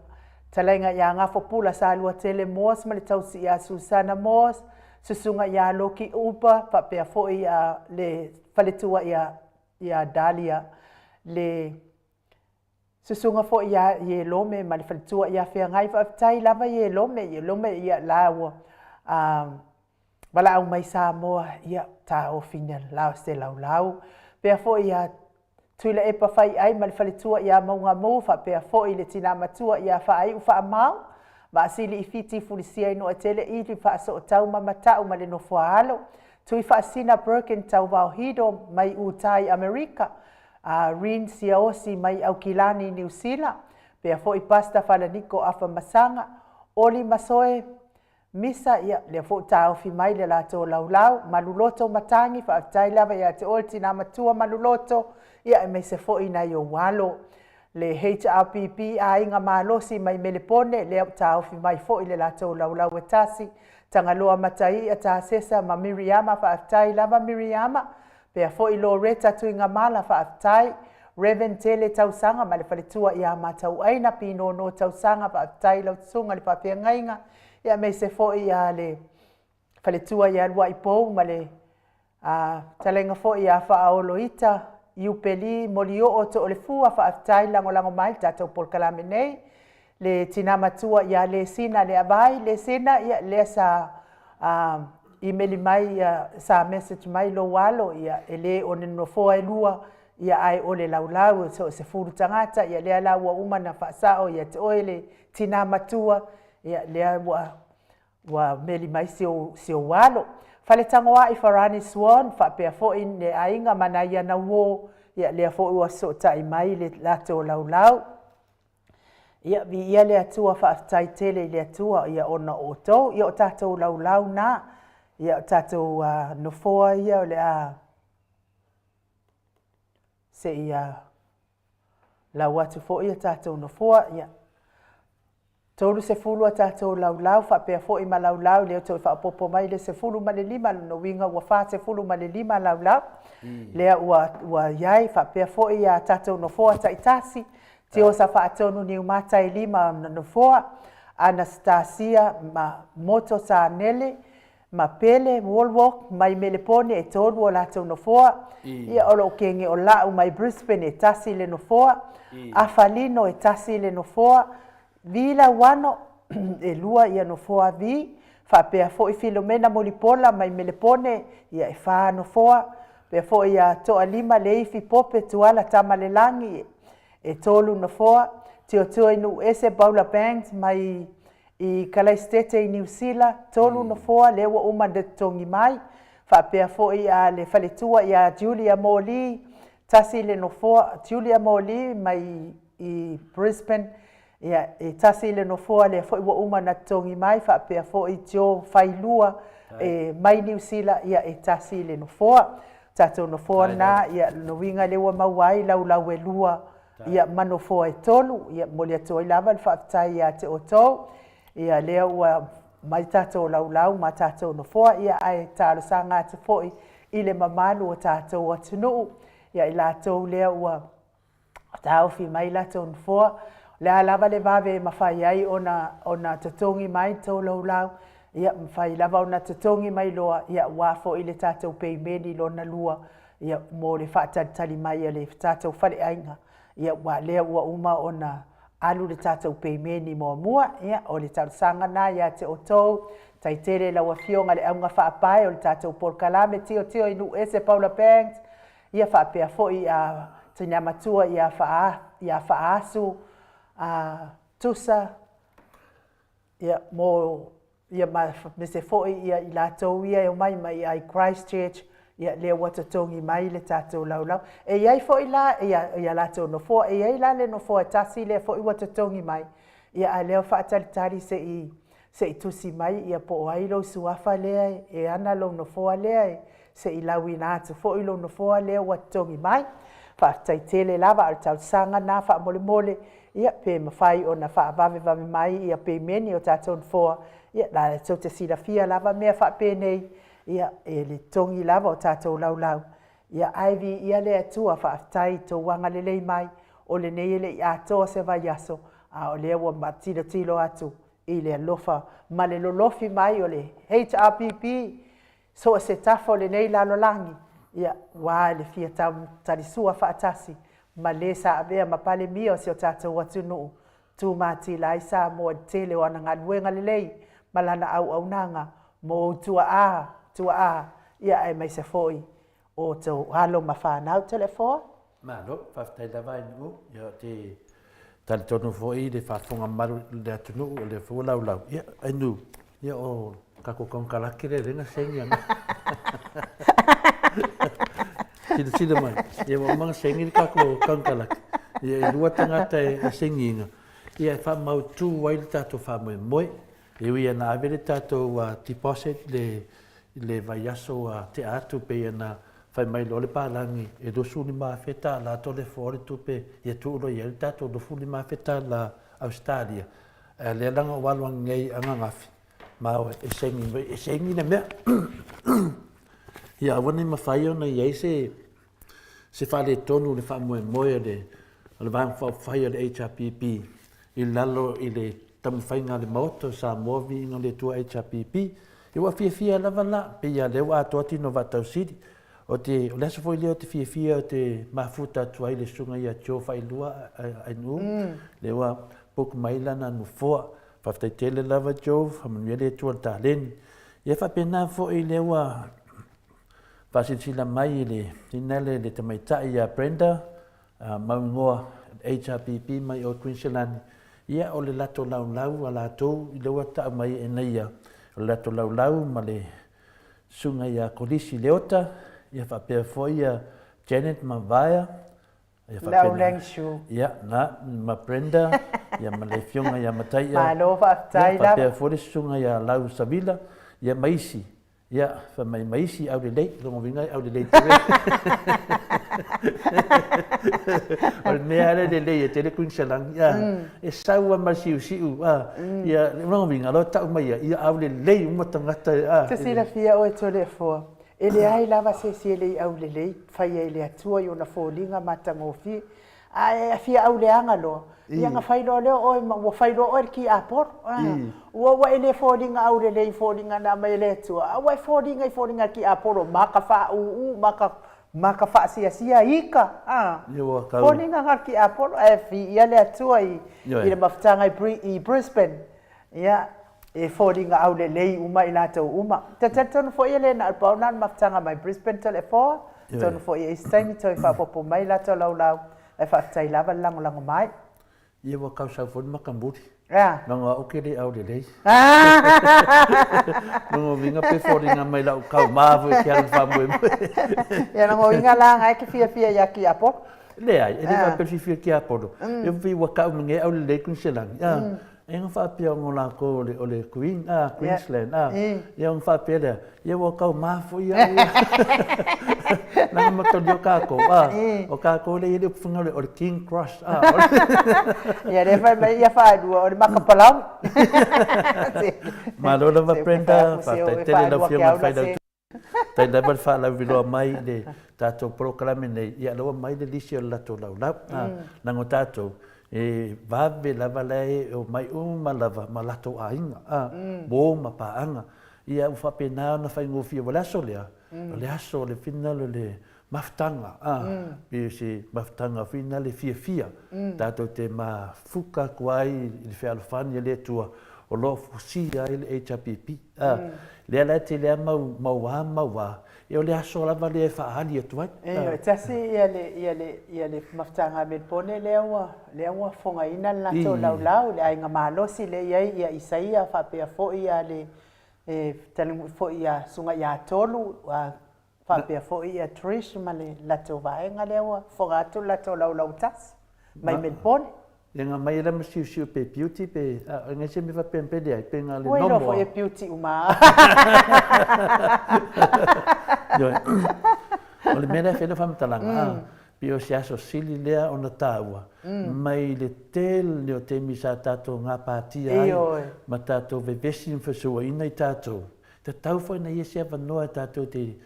Talaiga ia Gafopula Saluatele Moores ma le tausi ia Susana Moores, Susuga ia Loki Upa, faapea foi ia le faletua ia ia Dalia le Susuga foi ia Ielome ma le faletua ia Feagai. Faafetai lava Ielome, Ielome ia la ua a, valaau mai Samoa, ia taofi na la se laulau. Pea foi ia Tuilaepa Faiai ma le faletua ia Maugamu, faapea foi le tina matua ia Faaiu Faamau, Vaasili i Fiti Fulisia i Nuatele Ili Faasootau ma Matau ma le Nofoaalo, Tui Faasina Birkin Tauvaohido mai Utah i Amerika, a Rin Siaosi mai Aukilani, Niu Sila, pea foi Pastor Falaniko Afa Masaga, Oli Masoe Misa, ia, lea foi ua taofi mai le latou laulau, Maluloto Matagi, faafetai lava ia te oe le tina matua Maluloto, ia aemaise foi nai ou alo. Le HRPP Aiga Malosi mai Melepone, lea ua taofi mai foi le latou laulau e tasi, Tagaloa Mataia Tasesa ma Miriama, faafetai lava Miriama, Pea foi Loretta Tuigamala, faafetai. Rev. Tele Tausaga ma le faletua ia Matauaina Pinono Tausaga, faafetai i lau susuga i le faafeagaiga, ia aemaise foi ia le faletua ia Luaipou ma le fetalaiga foi ia Faaoloita Iupeli Molioo Toolefua, faafetai lagolago mai i le tatou polokalame nei. Le tina matua ia Lesina Leavai, Lesina, ia lea sa imeli mai ia, sa message mai lou alo, ia e le o ni nofoa e lua, ia ae o le laulau so o se fulu tagata, ia lea la ua uma ona faasao ia te oe le tina matua, ia lea ua ua meli mai si ou, si ou alo. Faletagoai Farani Swan, faapea foi le aiga ma nai ana uo, ia lea foi ua fesootai mai le latou laulau. Ia, viia le Atua, faafetai tele i le Atua, ia ona o outou, ia o tatou laulau na, ia o tatou uh, nofoa ia o le a se i uh, lau atu foi ia tatou nofoa, ia. 30 a tatou laulau faapea foi ma laulau lea toe faaopoopo mai le 15, lona uiga ua 45 laulau lea ua ua i ai, faapea foi a tatou nofoa taitasi, Tiosa Faatonu Niumata e 5 ona nofoa, Anastasia ma Moto Sanele ma Pele Wallwork mai Melepone e 3 o latou nofoa, ia o loo kege o Lau mai Brisbane e 1 le nofoa, Afa Lino e 1 le nofoa, Vi Lauano e 2 ia nofoa Vi, faapea foi Filomena Mulipola mai Melepone ia e 4 nofoa, faapea foi ia Toalima Leifi Pope Tuala Tamalelagi e 3 nofoa, Tiotio i Nuuese Paula Banks mai i Kalaisitete i Niu Sila, 3 nofoa lea ua uma ona totogi mai, faapea foi a le faletua ia Julia Moli, 1 le nofoa, Julia Moli mai i Brisbane, ia, e 1 le nofoa lea foi ua uma ona totogi mai, faapea foi Joe Failua e mai Niu Sila, ia, e 1 le nofoa. Tatou nofoa na, ia, lona uiga lea ua maua ai laulau e 2, ia, ma nofoa e 3, ia, momoli atu ai lava le faafetai ia te outou, ia, lea ua mai tatou laulau ma tatou nofoa, ia, ae talosaga atu foi i le mamalu o tatou atunuu, ia, i latou lea ua taofi mai latou nofoa. O le a lava le vave e mafai ai ona, ona totogi mai tou laulau, ia mafai lava ona totogi mai loa, ia aua foi le tatou peimeni lona lua, ia mo le faatalitali mai a le tatou faleaiga, ia aua lea ua uma ona alu le tatou peimeni muamua. Ia o le talosaga lena ia te outou, tai tele lau afioga le auga faapae o le tatou polokalame Tilotilo i Nuu Ese Paula Banks, Ia faapea foi a tina matua ia faa ia Faaasu a Tusa ia mo ia ma mese foi ia i latou ia e omai mai ai Christchurch ia lea ua totogi mai le tatou laulau. E i ai foi la ia ia latou nofoa, e i ai la le nofoa e tasi lea foi ua totogi mai ia a lea ua faatalitali se i se i tusi mai ia po o ai lou suafa lea e ana lou nofoa lea e se i lauina atu foi lou nofoa lea ua totogi mai. Faafetai tele lava, a o le talosaga lena faamolemole, ia pe mafai ona faavavevave mai ia peimeni o tatou nofoa, ia la tou te silafia lava mea faapenei, ia e le totogi lava o tatou laulau. Ia ae viia le Atua, faafetai i tou agalelei mai, o lenei e le i atoa se vaiaso, a o lea ua tilotilo atu i le alofa ma le lolofi mai o le HRPP so o se tafa o lenei lalolagi, ia, ua le fia talisua faatasi ma le sa avea ma Palemia o si o tatou atunuu, tumatila ai Samoa i le tele o ana galuega lelei ma lana auaunaga mo ou tuaa, tuaa, ia aemaise foi o tou alo ma fanau. Toleafoa. Malo, faafetai lava i Nu'u. Ia, ou te talitonu foi i le faafofoga mamalu i le atunuu, o lea foi ua laulau. Ia, ai Nu'u, ia o tatou konekarate lea lea na saini ana. Silasila mai, ia ua uma ona saini le tatou konekarate. Ia, e 2 tagata e sainiina, ia e faamautu ai le tatou faamoemoe. E ui ina ave le tatou deposit le i le vaiaso ua tea atu pei ona fai mai loa le palagi e $25,000 tala Toleafoa le tupe ia tuu loa i ai le tatou $25,000 Ausetalia ae o lea laga ua alu ananei ananafi ma e saini mai e saini le mea ia aua ne i mafai ona i ai se se faaletonu i le faamoemoe o le o le Vaega Faaupufai a le HRPP i lalo i le taumafaiga a le Maota o Samoa Viiga o le Atua HRPP. Ia ua fiafia lava la, pei lava lea ua atoa tino vaatausili. O te, o le aso foi lea ou te fiafia ou te mafuta atu ai i le susuga ia Joe Failua Ainuu, mm. lea ua book mai lana nofoa. Faafetai tele lava Joe, faamanuia le Atua i le taleni. Ia faapena foi lea ua faasilasila mai i le ina le, le tamaitai ia Brenda Mauigoa HRPP mai o Queensland, ia o le latou laulau a latou i lea ua tau mai e nei o le latou laulau ma le susuga ia Kolisi Leota, ia faapea foi ia Janet Mavaea, ia faapea Lau Langshu. Ia, na, ma Brenda, ia ma le afioga ia Mataia. Malo faafetai lava. Ia faapea foi le susuga ia Lau Savila, ia ma isi. Ia, fai mai ma isi aulelei, lona uiga e aulelei tele. O le mea lea lelei e tele Kuiniselani, a, e sau lava ma le siusiu, a, ia, o lona uiga, loa tau mai ia, ia aulelei uma tagata, a. Te silafia oe Toleafoa, e leai lava se isi e le i aulelei, faia e le Atua i ona foliga matagofie. Ae fia auleaga loa, ia na fai loa lea o oe ma ua fai loa oe le tiapolo. Ua ua e le foliga aulelei i foliga na aumai e le Atua, a ua e foliga i foliga a le tiapolo, maka faaūū, maka maka faasiasia ika, a. Foliga na o le tiapolo, ae viia le Atua i i le mafutaga i Brisbane. Ia, e foliga aulelei uma i latou uma. Ou te talitonu foi e le na o le pau lena o le mafutaga mai Brisbane Toleafoa, atonu foi e i ai se taimi toe faaopoopo mai latou laulau, ae faafetai lava le lagolago mai. Ia ua tau sau foi le matamuli. E a? Leaga o au ou te le aulelei. Lona uiga pe foliga mai lau tauma foi e te alu i le faamoemoe. Ia lona uiga la na e te fiafia ia Tiapolo. Leai, e le faapea le fiafia i Tiapolo. E pei ua tau mai nei aulelei Kuiniselani. E na faapea ona o latou o le, o le Queen, a, Queensland, a, ia ona faapea lea, ia ua tau ma foi au ia. Leaga matalia o tatou, a, o tatou lea e i ai le upu fai mai o le King Cross, a. Ia lea fai mai ia faalua, o le maka palaoa. Malo lava Brenda, faafetai tele i lau Afioga i le Failautusi. Tai lava le faalauiloa mai i le tatou polokalame nei, ia lea ua mai le lisi o le latou laulau. Leaga o tatou, e vave lava la e omai uma lava ma latou aiga, uo ma paaga. Ia ua faapena ona faigofie, o le aso lea, o le aso o le finagalo o le mafutaga, pei o se mafutaga foi lena le fiafia, tatou te mafuta atu ai i le fealofani a le Atua o lo o fusia ai le HRPP. Lea la e tele lava mau mau a mau a, ia o le aso lava lea e faaali atu ai. E tasi ia le ia le ia le mafutaga a Melipone lea ua lea ua fogaina le latou laulau i le aiga malosi lea e i ai ia Isaia faapea foi ia le e talinuu foi ia Susuga ia Tolu faapea foi ia Trish ma le latou vaega lea ua fofoga atu le latou laulau tasi mai Melbourne. Ia nga mai ela ma siusiu pe beauty pe a ngai se mea faapea pe leai pe nga le nomo. Ua iloa foi e beauty uma a. Ioe. O le mea lea e fai ai lau faamatalaga a, pei o se aso sili lea ona taua mai le tele o taimi sa tatou gapatia ai ma tatou vevesi ma fesuaina i tatou. Tatau foi ona i ai se avanoa e tatou te,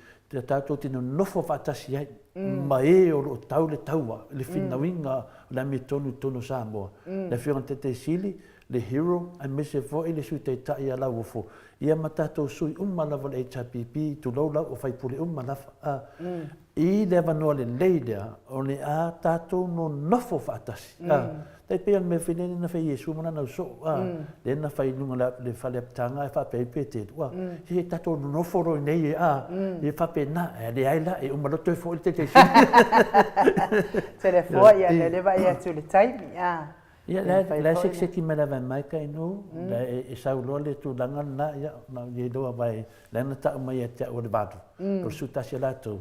tatou te nonofo faatasi ai ma e o lo o tau le taua, le finauina o le amiotonu i totonu o Samoa, le Afioga i le Taitai Sili, le Hero aemaise foi le Sui Taitai ia Lauofo, ia ma tatou sui uma lava o le HRPP, tulou lau, o faipule uma lava. I le avanoa lelei lea, o le a tatou nonofo faatasi. Tai pei o le mea foi lea na fai e Iesu ma lana ausoo, lea na fai i luga o le fale apitaga ae faapea ai Peteru, se tatou nonofo loa i inei e, e faapena, ae leai la, e uma loa toe foi le Taitaisili. Telefoa, ia, lea le vaai atu i le taimi. Ia, la e sekiseki mai lava e Mike i nu, la e sau loa le tulaga lena, ia, na i ai loa, aua la na tau mai ia te au o le valu, o le sui tasi a latou,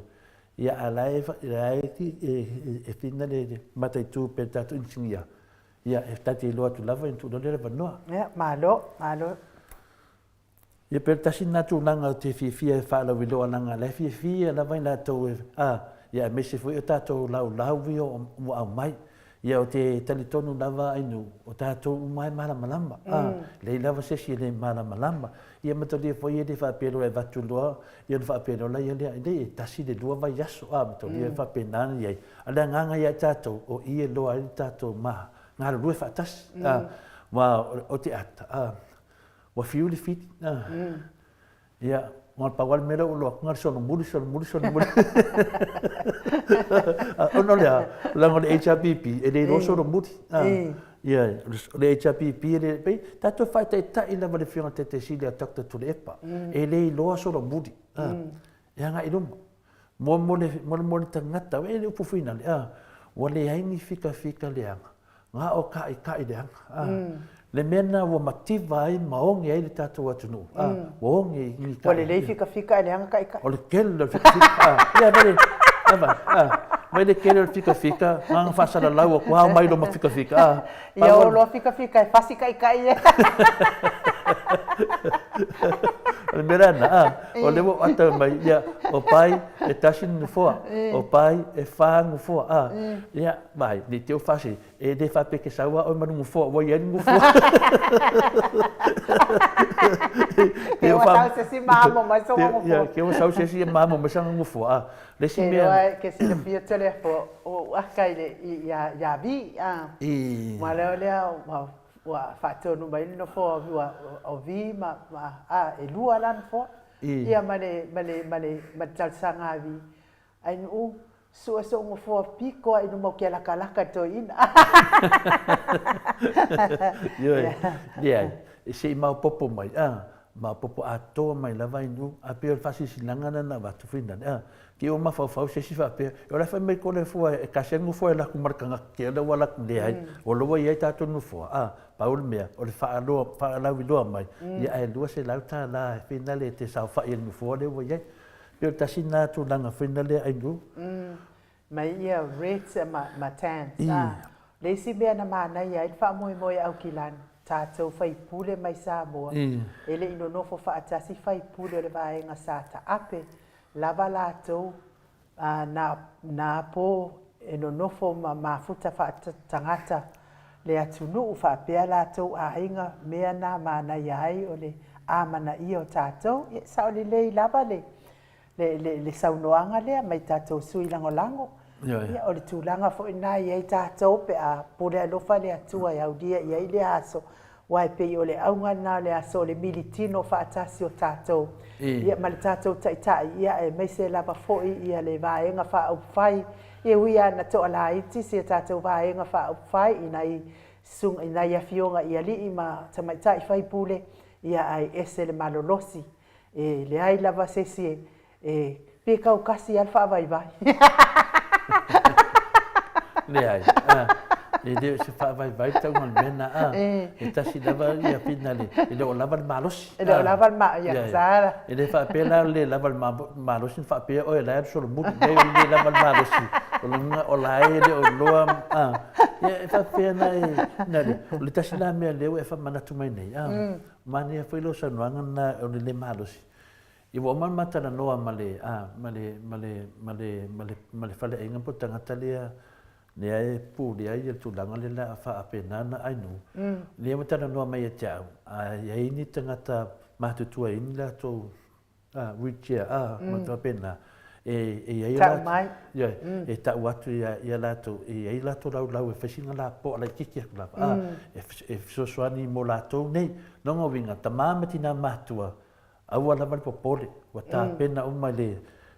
ia, a la e, la e fina le mataitu pe le tatou inisinia, ia, e ta te iloa atu lava, ona tuu loa lea o le avanoa. Ia, malo, malo. Ia pe o le tasi lena tulaga ou te fiafia e faalauiloa leaga o la e fiafia lava i latou e, a, ia aemaise foi o tatou laulau ia ua aumai. Ia ou te talitonu lava Ainu, o tatou uma e malamalama, a, leai lava se isi e le malamalama. Ia matalia foi e le faapea loa e avatu loa, ia ona faapea loa laia lea, leai e tasi i le lua vaiaso, a, matalia e faapena ona i ai. A o le agaga ia i tatou, o i e loa ai le tatou ma galulue faatasi, a, aua o te ata, a, Ua fiu le fili. Ia, na pau lava le mea lea ua iloa atu, na o le solomuli, solomuli, solomuli. Ona o le a? Leaga o le HRPP, e le iloa solomuli. Ia, o le HRPP, e le, pei, tatou faataitai lava i le Afioga i le Taitai Sili ia Doctor Tuilaepa, e le iloa solomuli. E agai i luma. Mo, mo le, mo le, mo le tagata, e le upu finale, ua leai ni fikafika leaga. Nga o kaʻikaʻi leaga. A, Le mea lena ua mativa ai ma oge ai le tatou atunuu. A, ua oge i ni Ua lelei fikafika ae leaga kaʻikaʻi. O le tele o le fikafika. A, ia, vai le, a vai, a, vai le tele o le fikafika, nga na faasalalau atu, ao mai loma fikafika. A, Ia o loa fikafika e fasi kaʻikaʻi e. O le mea lena, a, o lea ua ou ata mai, ia, o Pai e tasi le nofoa, o Pai e fa nofoa, a, ia, vaai, ne i te i ua faasee, e le faapea e te sau lava oe ma le nofoa ua i ai le nofoa. Ke ua sau se isi ma amo mai sona nofoa. Ia, ke ua sau se isi ma amo mai sana nofoa, a, le isi mea. Ke iloa ke silafia tele afu o ou aka i le, ia Vi, a. Ua leo lea, ua faatonu mai le nofoa o Vi ma, a, e lua la nofoa. Ia ma le, ma le, ma le, ma le talosaga a Vi, Ainuu, sue so'u nofoa piko a i luma o ke alakalaka i toeaina. Ioe, leai, se i maopopo mai, a, maopopo atoa mai lava Ainuu, a pei o le faasilasilaga lena na avatu foi nale, a, te i ua mafaufau se isi faapea, o la e fai mai ko le fua e tasi lava le nofoa e alu atu ma le tagata te lea ua alu atu, leai, o la ua i ai tatou nofoa, a, pau le mea, o le faaloa, faalauiloa mai, ia ae $200 e finale e te saofai ai i le nofoa lea ua i ai. Pei o le tasi lena tulaga foi na lea Ainuu. Mai ia reds ma, ma tans. Ah, le isi mea na manaia ai le faamoemoe Aukilani, tatou faipule mai Samoa, e le i nonofo faatasi faipule o le vaega sa taape lava latou na, na po e nonofo ma mafuta faatagata le atunuu faapea latou aiga mea na manaia ai o le amanaia o tatou. Ia, sao lelei lava le, le, le, le saunoaga lea mai tatou sui lagolago. Ia, o le tulaga foi lena e i ai tatou pe a pule alofa le Atua e aulia i ai lea aso, aua e pei o le auga lena o le aso o le militino faatasi o tatou, ia, ma le tatou Taitai, ia, aemaise lava foi ia le Vaega Faaupufai. Ia, e ui lava ina toalaiti si a tatou Vaega Faaupufai i nai susuga, i nai afioga i alii ma tamaitai faipule, ia, ae ese le malolosi. E leai lava se isi e E, pe kaukasi lava le faavaivai. Leai, a, e le o se faavaivai le tauga o le mea lena, a. E tasi lava ia finale, e le o lava le malosi. E le o lava le ma, ia, sa. E le faapea la o le le lava le malosi na faapea oe o la e alu solomuli. Leai, o le le lava le malosi, o lona uiga o la e le o iloa, a. Ia, e faapefea ona e, finale, o le tasi la mea lea ua e faamanatu mai nei, a, manaia foi lau saunoaga lena o le le malosi. Ia ua uma ona ma talanoa ma le, a, ma le, ma le, ma le, ma le, ma le faleaiga po o le tagata lea, lea e pulea ia le tulaga lea la a faapena ona Ainuu. Lea ua talanoa mai ia te au, a i ai ni tagata matutua e i ai ni latou, a, wheelchair, a, ma faapena, e, e i ai Tau mai. Ioe, e tau atu ia, ia latou, e i ai latou laulau e fai sina lapoa laitiiti atu lava, a, e, e fesoasoani mo latou nei. Lona uiga, tama ma tina matua, Aua lava le popole, ua tapena uma i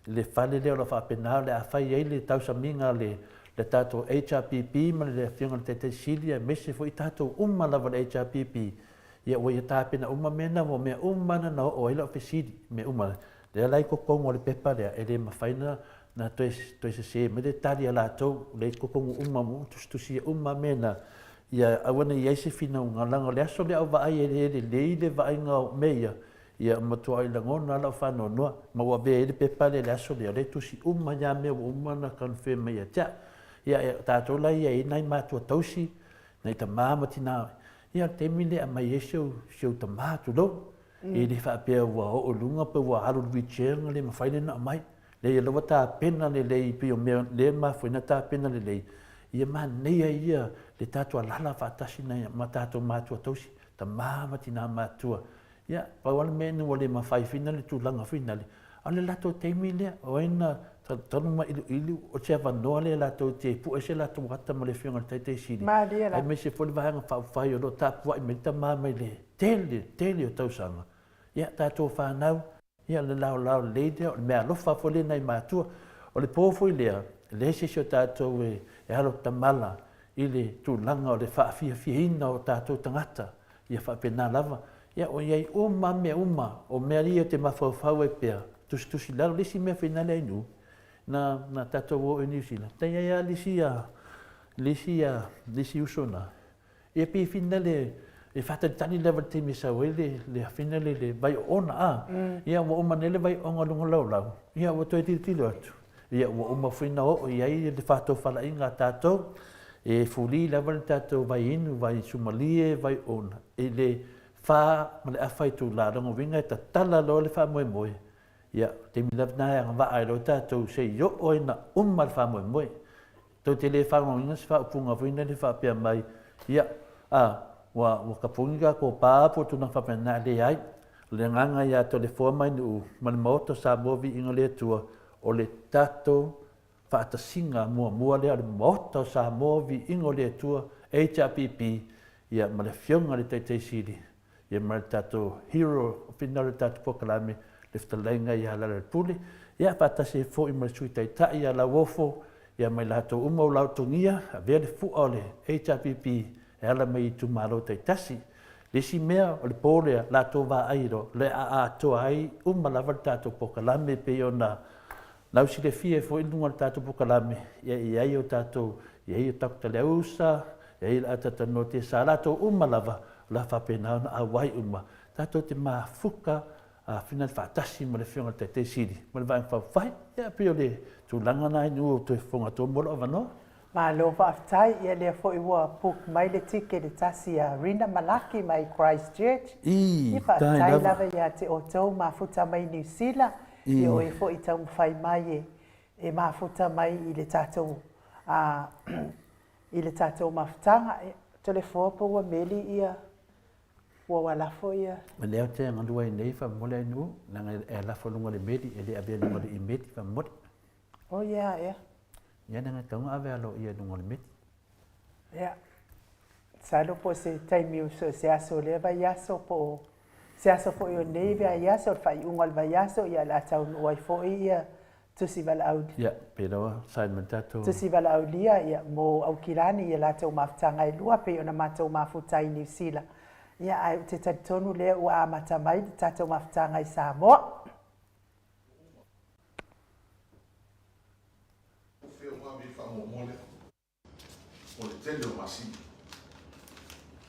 le fale lea o lo o faapena o le a fai ai le tausamiga a le tatou HRPP ma le Afioga i le Taitai Sili aemaise foi tatou uma lava o le HRPP, ia ua ia tapena uma mea na, ua mea uma na na oo ai lau fesili, mea uma. Lea la i totonu o le pepa lea, e le mafai ona toe sese mai le tali a latou, lea i totonu uma, ua tusitusia uma mea na, ia aua ne i i ai se finauga, leaga o le aso lea a ou vaai ai e lelei le vaaiga o mea ia, ia matuai lagona lava lau faanoanoa, ma ua avea ai le pepa lea i le aso lea, o lea e tusi uma lava mea ua uma ona confirm mai ia te au. Ia, o tatou la ia e i ai nai matua tausi, nai tama ma tina, ia o le taimi lea e aumai ai si ou tama, tulou, e le faapea ua oo i luga pe ua alu i le wheelchair ona le mafai lea ona aumai. Leai, o lea ua tapena lelei pei o mea lea e mafua ai ona tapena lelei, ia manaia ia le tatou alaala faatasi ma tatou matua tausi, tama ma tina matua. Ia, pau lava le mea ina ua le mafai foi na le tulaga foi nale, a o le latou taimi lea, o ai na talu ma iluilu, o se avanoa lea latou te pue se latou ata ma le Afioga i le Taitai Sili, aemaise foi le Vaega Faaupufai o lo o tapuai mai le tama mai le tele, tele o tausaga. Ia, tatou fanau, Ia, o le laolao lelei lea, o le meaalofa foi lea i nai matua. O le po foi lea, e leai se isi o tatou e alo tamala i le tulaga o le faafiafiaina o tatou tagata, ia faapena lava. Ia, ua i ai uma lava mea uma, o mea ia ou te mafaufau ai pea, tusitusi i lalo. O le isi mea fainale a Inu, na, na tatou o i Niu Sila, na i ai lava le isi, le isi, le isi uso na, Ia pei finale e faatalitali lava i le taimi e sau ai le le finale le vai oona a. Ia ua uma nei le vai oona luga laulau, ia ua toe tilotilo atu, ia ua uma foi ona oo i ai le faatofalaiga a tatou, e fuli lava le tatou vai inu, vai sumalie, vai oona i le 4:30 itula, lona uiga e tatala loa le faamoemoe, ia, taimi lava lena e agavaa ai loa tatou se i oo ina uma le faamoemoe. Tou te le fagogoina se faaupuga foi lele faapea mai, ia, a, ua, ua tapuni tatou pa po o tulaga faapena, leai. O le agaga ia Toleafoa ma Ainuu ma le Maota o Samoa Viiga o le Atua, o le tatou faatasiga muamua lea o le Maota o Samoa Viiga o le Atua, HRPP, ia, ma le Afioga i le Taitai Sili, ia ma le tatou hero o le tatou polokalame, le fetalaiga ia Lealailepule, ia faatasi ai foi ma le Sui Taitai ia Lauofo, ia ma i latou uma o laotogia, avea le fua o le HRPP e ala mai i itumalo taitasi. Le isi mea, o le po lea, latou vaai loa, o le a atoa ai uma lava le tatou polokalame e pei ona lausilafia ai foi i luga o le tatou polokalame, ia e i ai o tatou, e i ai o Doctor Leausa, e i ai le Atatanoa Tesa, latou uma lava, o le a faapena ona auai uma, tatou te mafuta finale faatasi ma le Afioga i le Taitai Sili ma le Vaega Faaupufai. Ia, pei o le tulaga lena i nuu o toe fofoga atu mo lou avanoa. Malo faafetai, ia lea foi ua book mai le ticket e tasi a Rina Malaki mai Christchurch. Ii, Ia faafetai lava ia te outou mafuta mai Niu Sila, ia oe foi taumafai mai e mafuta mai i le tatou i le tatou mafutaga. Toleafoa po ua meli ia ua ua lafo ia. O lea ou te galue ai nei faamolemole Ainuu, leaga e lafo i luga o le meli, e le avea i luga o le imeli faamolemole. Oh yeah, ea. Ia leaga e tatau ona ave aloaia i luga o le meli. Ia, masalo po o se taimi o se aso o lea vaiaso po o se aso foi o lenei vaiaso, o le faaiuga o le vaiaso, ia o le a taunuu ai foi ia tusi valaau. Ia, pe lava sign mai le tatou. Tusi valaaulia ia mo Aukilani i a latou mafutaga e lua pei ona matou mafuta i Niu Sila. Ia, ae ou te talitonu lea ua amata mai le tatou mafutaga i Samoa. O fea ua ave i faamuamua lea? O le tele o masina.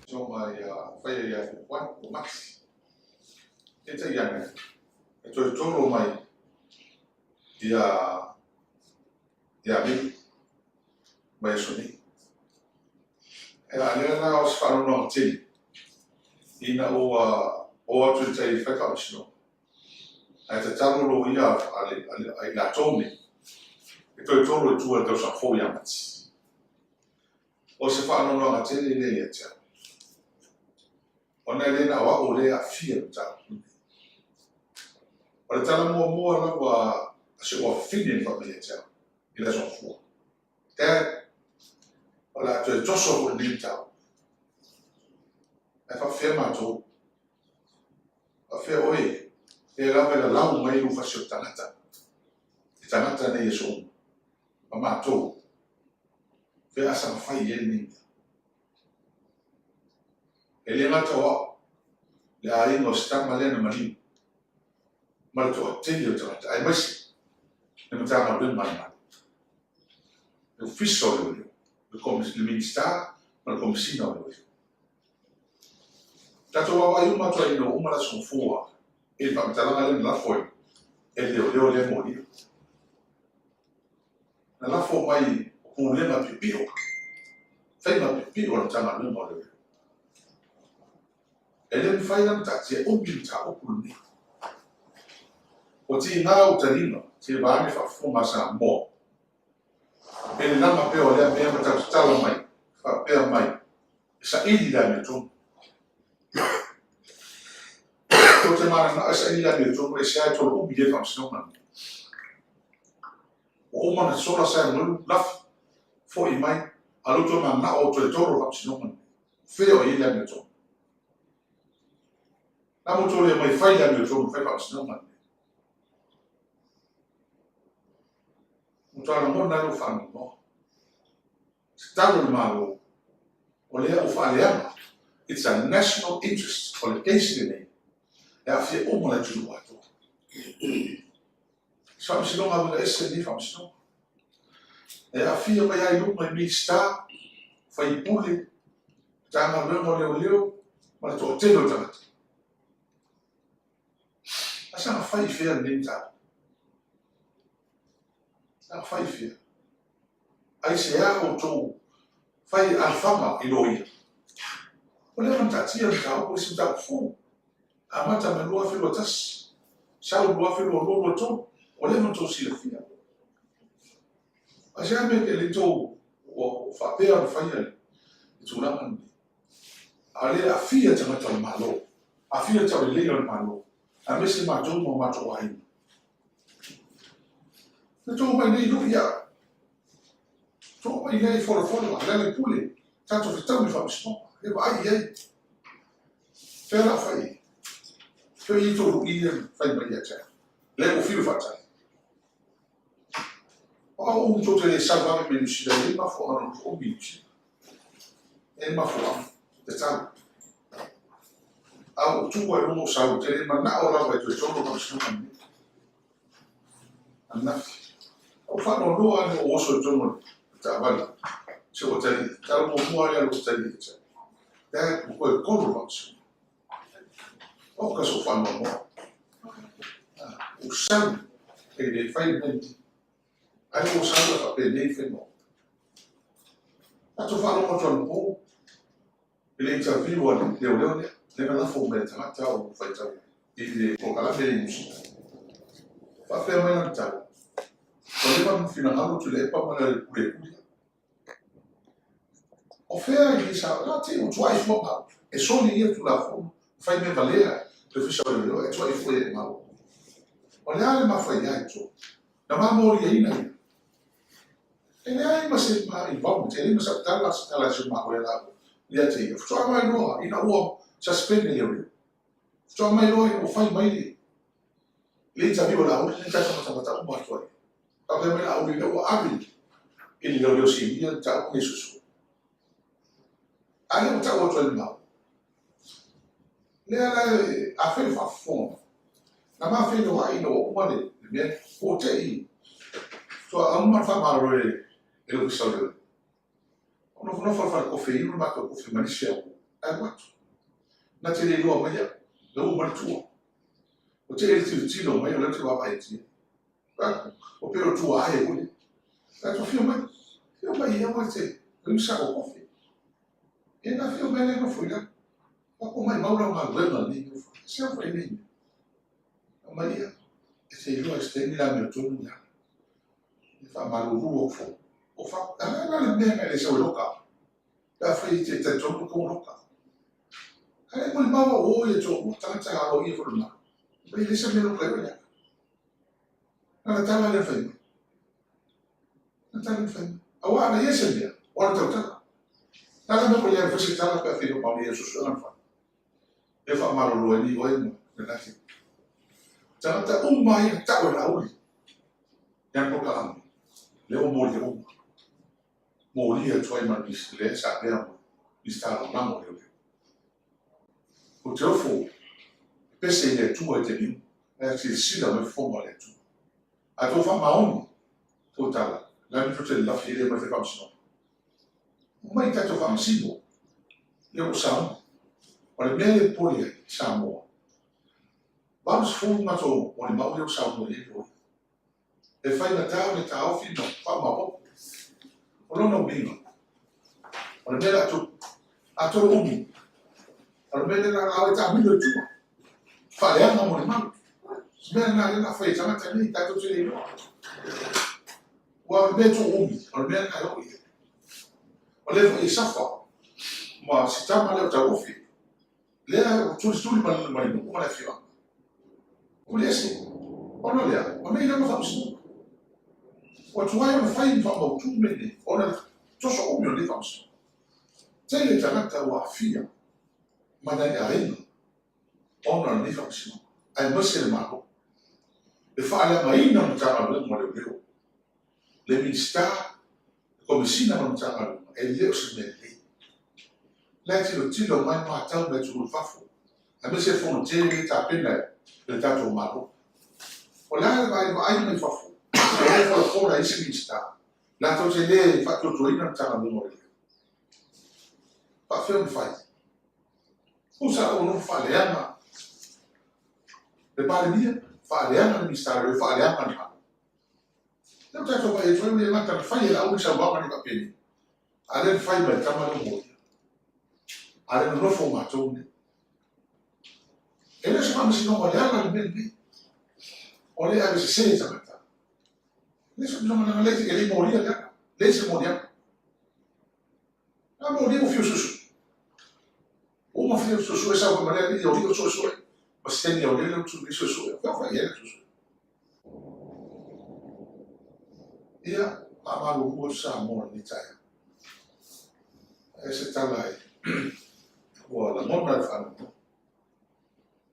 Soga ia faia ia Fukuai o Mati. Peitai ane, e toe tolo mai ia ia Meli mai aso nei. E a lea la o se faanoanoaga tele ina ua o atu i tai e fai faamasinoga. Ae tatalo loia a i latou nei e toe tolo i tua i le tausaga fou ia Mati. O se faanoanoaga tele lea ia te au, ona e le na o au o lea e aafia i le mataupu lenei. O le tala muamua lava a si ou afafine na fai mai ia te au i le Aso Gafua, Dad, o le a toe toso foi lenei mataupu. Ae faapefea matou? Faapefea oe, lea lava e lalau mai lou fasi o le tagata, i tagata nei aso uma, ma matou, fea a saga fai i ai lenei mea? E le gata o au, le aiga o si tama lea na maliu, ma le toatele o tagata, aemaise le Matagaluega a le Malo, le Ofisa o Leoleo, le Minisita ma le Komesina o Leoleo. Tatou vaavaai uma atu ai ina ua uma le Aso Gafua i le faamatalaga lea na lafo ai e le leoleo lea molia. Na lafo mai o pulega piopio, faiga piopio a le Matagaluega o Leoleo. E le mafai la ona taatia umi le mataupu lenei. Ua tiga ou taliga, se vaeane faafofoga a Samoa, e le lama pea o lea mea ma tau tatala mai, faapea mai, e saili le amiotonu. Tou te mananao e saili le amiotonu, e sea e tolo umi i ai faamasinoga nei. Ua uma ona sola sa e malu, lafi, foi mai, a lou toe mananao o toe tolo le faamasinoga nei. Fea o i ai le amiotonu? Na mo outou le omai fai le amiotonu, fai faamasinoga nei. Ua matua lagona ai lou faanoanoa. Tatalo le Malo, o lea ua faaleaga, it's a national interest, o le case lenei, e aafia uma le atunuu atoa. Se faamasinoga uiga ese lenei faamasinoga. E aafia mai lava i luga i Minisita, faipule, Matagaluega o Leoleo ma le toatele o tagata. A saga fai i fea lenei mataupu? Saga fai i fea? Aisea outou fai alofaga i loia? Ua leva ona taatia le mataupu i se mataupu fou, amata mai le 2021, sau i le 2022, 2023, ua leva ona outou silafia. Ae se a mea e le tou ua faapea ona faia le tulaga lenei? A o lea e aafia tagata o le Malo, aafia le tauleleia o le Malo, aemaise matou ma o matou aiga. Na tou omai nei lui au. Tou omai nei folafola, Lealailepule, tatou fetaui i le faamasinoga. E vaai i ai. Fea la fai ai? Fea i tou lui ia fai mai ia te au. Lea ua fiu e faatali. O au umi tou te le sau vave mai Niu Sila, e i ai mafuaaga na umi i Niu Sila. E i ai mafuaaga, tatau. A ua tu ai luga o sau, ou te le manao lava e toe tonu le faamasinoga lenei. Ananafi. Ua faanoanoa lava ina ua oso i totonu o le taavale si ou atalii. Tala muamua lava lea a lou atalii ia te au. Dad, ua toe tonu le faamasinoga. Oka sou faanoanoa. Ua sau e le fai le mea lenei. Ai ua sau la faapenei faiga. Tatou faalogo atu anapo i le interview a le leoleo lea, lea na lafo mai e le tagata o faitau i le polokalame lea i Niu Sila. Faapea mai lana tala, ua leva ona finagalo Tuilaepa ma Lealailepule O fea i le sa, la te ua tuai fua mau. E soli ia Tulafono, fai mea valea le Ofisa o Leoleo e tuai fua ia mau. O le a le mafai ai to? Na ma moliaina ia. E leai ma se ma involvement, e leai ma sau tala, se tala i si o matou ia laua ia te ia. Faatoa mai loa ina ua suspend e leoleo. Faatoa mai loa ina ua fai mai le le interview a Laauli, lea tatou matamata uma atu ai. Faapea mai Laauli, lea ua ave i le leoleo sinia le mataupu lenei suesue. A lea ua tau atu ai le mau. Lea la afai o faafofoga mai. Na ma feiloai ina ua uma le mea, po o te i faatoa uma ona faamalolo e le Ofisa o Leoleo. Ou nofonofo i le fale kofe inu le matou kofe ma nisi au ae alu atu. Na te le iloa mai au, na ua mai le tua. Ua tele le tilotilo mai o lea ou te vaavaai atu i ai. Atu, o pei o tua ae foi lea. Atu, afio mai, afio mai ia oe te inu sa ou kofe. Ia na afio mai lea nofo i lalo. Ua maumau lau galuega i lenei mea ua fai. Se ua fai nei mea. Aumai ia, e te iloa i se taimi le amiotonu ia. E faamalulu atu foi. O fa, a la le mea na e le sau e loka. Pe afai e te talitonu tou loka. A le molimau au o ia toalua tagata aloaia foi le Malo. Mai le se mea loka ai o ia. Na la tala le fai mai. Na tala le fai mai. Aua ana ia se mea, o le tautala. Na la mea ko ia fai se tala pe afai ma ia susuega na fai. E faamalolo ai nei oe ma lena te. Tagata uma ai na tau e Laauli. Ia polokalame. Lea ua molia uma. Molia atu ai ma le lea sa avea ma Minisita Lagolago o Leoleo. Ou te ofo e pese i le Atua i taimi uma, ae silasila mai fofoga o le Atua. A tou faamaoni tou tala, o le a le mea tou te lalafi ai le omai fai faamasinoga? Omai tatou faamasino, lea ua sauni. O le mea lea e popole ai Samoa, 80 matou molimau lea ua saunoa i ai loia. E faigata ona taofi ma faamaopoopo. O lona uiga, o le mea la tou, a tou umi, o le mea lea la o e taamilo i tua, faaleaga molimau. O le mea lena lea la fai e tagata nei, tatou te le iloa. Ua o le mea tou umi, o le mea lena e oo i ai. O lea foi e safa ma si tama lea o Tauofi, lea ua tulituli ma le nuu ma le afioaga. Tuliese, ona o le a? O nei lava faamasinoga. Ua tuai ona fai ni faamautu mea nei, ona o le toso umi o lenei faamasinoga. Tele tagata ua aafia ma nai aiga ona o lenei faamasinoga, aemaise le Malo. Le faaleagaina o le Matagaluega o Leoleo, le Minisita, le Komesina ma le Matagaluega, e le o se mea lelei. O la e tilotilo mai ma matau mai atunuu i fafo, aemaise le fono tele lea e tapena e le tatou Malo. O le a le vaai mai fafo, o lea e folafola e isi Minisita, latou te le faatuatuaina le Matagaluega o Leoleo. Faafefea ona fai? Tusa ua nofo faaleaga le Palemia, faaleaga le Minisita o Leoleo, faaleaga le Malo. Lea ua tatou vaai atu ai, ua le gata na fai e Laauli saunoaga nei faapenei, a o lea na fai mai e le tama lea o Molia. A le nonofo matou nei. E le o se faamasinoga o le ala le mea lenei. O lea e ave sese e tagata. E le o se faamasinoga leaga e le i molia le ala. Leai se moliaga. A molia ua fiu susu. Ua uma fiu susu e sau foi ma le alii o lio suesue. Ma se taimi o lele o tu suesue. Fea fai e suesue. Ia, faamalulu atu Samoa i lenei taeao. E se tala e ua lagona le faanoanoa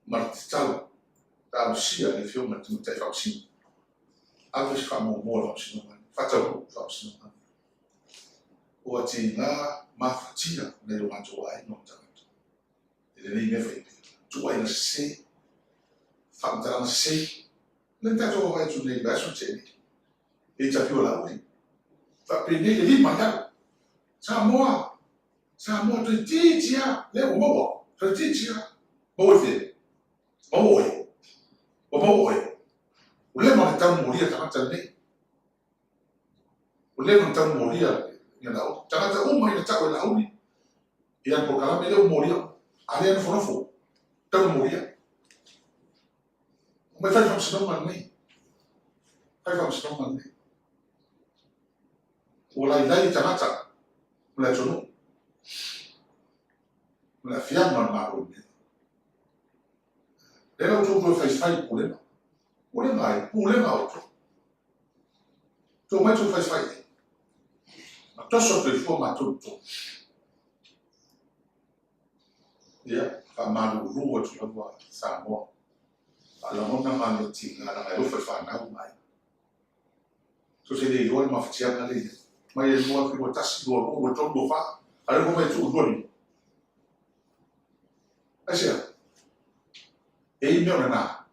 ma le tatalo talosia i le Afioga i le Tamaitai Faamasino. Ave se faamuamua i le Faamasinoga lenei, faataunuu le Faamasinoga lenei. Ua tiga mafatia nai o matou aiga ma tagata i lenei mea fai pea. Tuuaiga sese, faamatalaga sese, lea na tatou vaavaai atu nei i le vaiaso na tea nei, i Tapiwa Laauli, faapenei le lima i lalo. Samoa, Samoa toeitiiti lava, lea ua maua, toeitiiti lava. Maua i fea? Maua oe. Ua maua oe. Ua leva ona tau molia tagata lenei. Ua leva ona tau molia ia Laauli. Tagata uma ina tau e Laauli ia le polokalame lea ua molia. A lea nofonofo, tau molia. Omai fai le faamasinoga lenei. Fai faamasinoga lenei. Ua lailai tagata o le atunuu. O le aafiaga o le Malo lenei. Lea la outou toe faifai i pulega. Pulega ai, pulega a outou. Tou omai tou faifai i ai. Na toso atu ai fua matou i totonu. Ia, faamalulu atu lava Samoa. Faalagona ma le tiga, leaga e alofa i fanau ma aiga. So se le iloa le mafatiaga lea i ai. Mai le 2021, 22, 23, 24, a o lea ua fai atu 25. Aisea? E i ai mea o lena.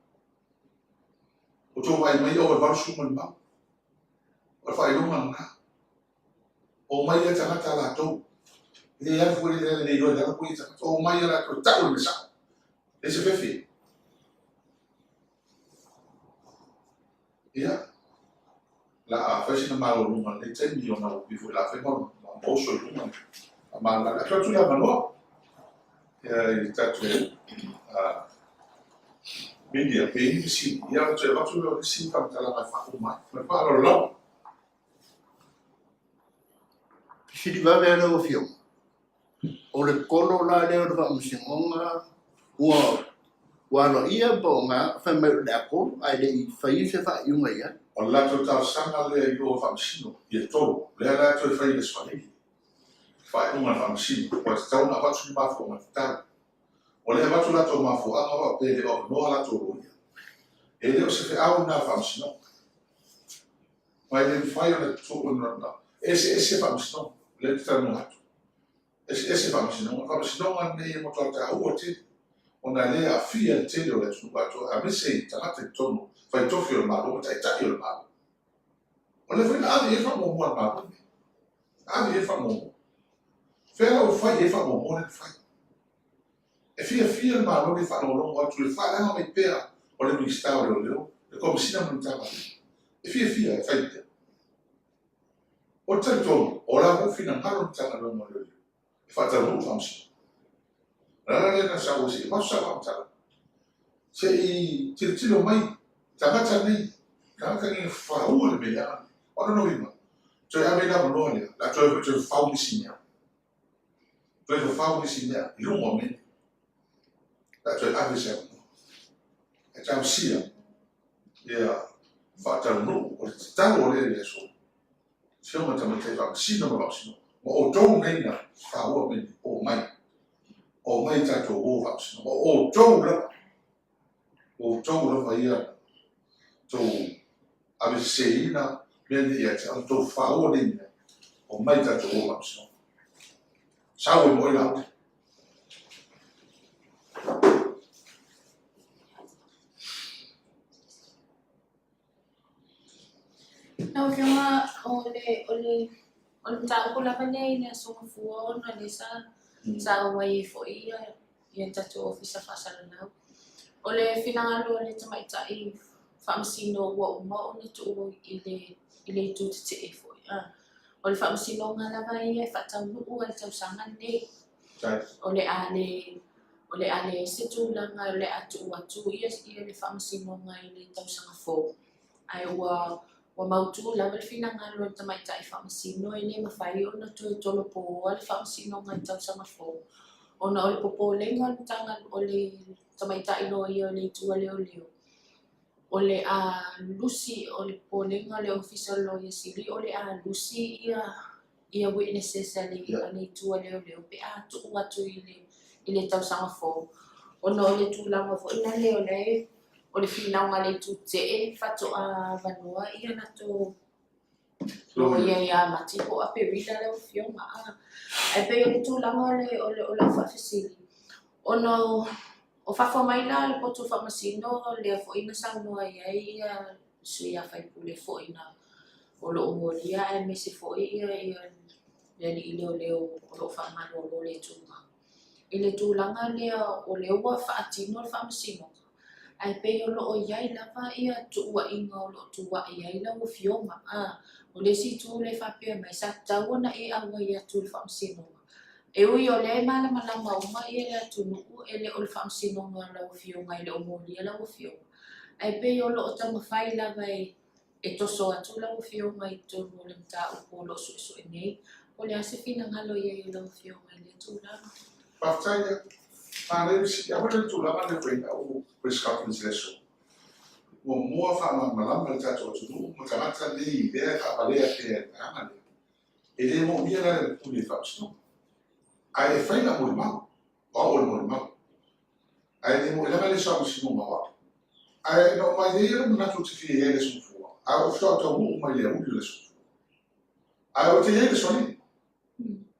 Ua outou vaai mai ova i le 80 ma le mau. O le faailoga lena. Omai ia tagata latou. E le alu foi le le iloa i lalo foi ia tagata. Omai ia latou e tau le mea sao. Leai se fefe. Ia, la a fai sina malologa i lenei taimi ona ua pei foi la fai ma ma oso i luga. A malala atu atu le avanoa. Ia i tatou media pe i nisi ia ona toe avatu lea o nisi faamatalaga e faauma ai. Ma le faaaloalo lava. Fesili vave lava lau Afioga, o le kolo la lea o le Faamasinoga ua ua aloaia po o na fai mai o le a kolo ae le i faia se faaiuga i ai? O le latou talosaga lea i o Faamasino ia tolo, lea la e toe fai i le Aso Faraile faaiuga a le Faamasino, ua tatau ona avatu ni mafuaaga tatau. Ua le avatu latou mafuaaga faapea e le o avanoa latou loia. E le o se feau lena a le Faamasinoga. Ma e le mafai ona tuuina eseese faamasinoga, lea ou te talanoa atu. Eseese faamasinoga. O faamasinoga lenei e matua taua tele, ona e le aafia le tele o le atunuu atoa, aemaise i tagata i totonu fai tofi o le Malo ma taitai o le Malo. O lea foi na ave i ai le faamuamua a le Malo lenei. Na ave i ai le faamuamua. Fea la ua fai i ai le faamuamua lea na fai? E fiafia le Malo nei faalogologo atu i le faaleaga mai pea o le Minisita o Leoleo, le Komesina ma le Matagaluega. E fiafia e fai pea. Ou te talitonu, o la foi finagalo le Matagaluega o Leoleo e faataunuu le faamasinoga. O le ala lea na sau ai se i avatu sau faamatalaga, se i tilotilo mai tagata nei, tagata nei na faua le mea leaga lenei. O lona uiga, toe ave i le avanoa lea, o le a toe foi toe fafau nisi mea. Toe fafau nisi mea i luga o mea nei. O le a toe ave se avanoa. E talosia ia faataunuu o le tatalo o lea i le aso. Afioga Tamaitai Faamasino ma Faamasinoga, ma outou nei na faua mea nei, omai. Omai tatou o Faamasinoga. O outou lava, outou lava ia tou aveseseina mea nei ia te au, tou faua nei mea, omai tatou o Faamasinoga. Sau e moe Laauli. Lau Afioga, o le, o le, o le mataupu lava lea i le Aso Gafua ona lea sa, sa auai ai foi ia, ia le tatou Ofisa Faasalalau. O le finagalo o le Tamaitai Faamasino ua uma ona tuu i le, i le itu tetee foi. O le Faamasinoga lava ia e faataunuu ai i le tausaga lenei. O le a le o le a leai se tulaga o le a tuu atu ia ia le faamasinoga i le tausaga fou, ae ua ua mautu lava le finagalo o le tamaitai faamasino e le mafai ona toe tolopoa le faamasinoga i le tausaga fou ona o le popolega o le matagaluega o le tamaitai loia o le Itu a Leoleo o le a lusi o le popolega o le Ofisa o le Loia Sili o le a lusi ia ia witnesses a le a le itu a leoleo pe a tuu atu i le i le tausaga fou ona o le tulaga foi lale o le o le finauga a le itu tee faatoa avanoa ia latou loia ia Mati po o Aperila lau afioga a. Ae pei o le tulaga o le o le o lau faafesili ona o fafo mai la le poto faamasino lea foi na saunoa i ai ia sui a faipule foi na o lo o molia aemaise foi ia ia le alii leoleo o lo o faamalolo le tumau. I le tulaga lea o lea ua faatino le faamasinoga, ae pei o lo o i ai lava ia tuuaiga o lo o tuuai ai lau Afioga. A, o le isi itu lea e faapea mai, sa tatau ona e auai atu i le faamasinoga. E ui o lea e malamalama uma ia le atunuu e le o le faamasinoga o lau Afioga e le o molia lau Afioga, ae pei o lo o taumafai lava e e toso atu lau Afioga i totonu o le mataupu o lo o suesue nei. Po o le a se finagalo i ai o lau Afioga i lea tulaga? Faafetai ia. Manaia le sili. Aua le tulaga lea foi ina ua press conference i le aso. Muamua faamalamalama le tatou atunuu ma tagata nei lea e faavalea pea i le vaega lea. E le moomia la le pule i le faamasinoga. Ae e fai la molimau. O au o le molimau. Ae le moe leaga le faamasinoga o au. Ae na oo mai ai lou manatu ou te fia i ai i le Aso Gafua, ae ou faatoa taunuu mai i le aoauli o le Aso Gafua. Ae ou te i ai i le aso nei.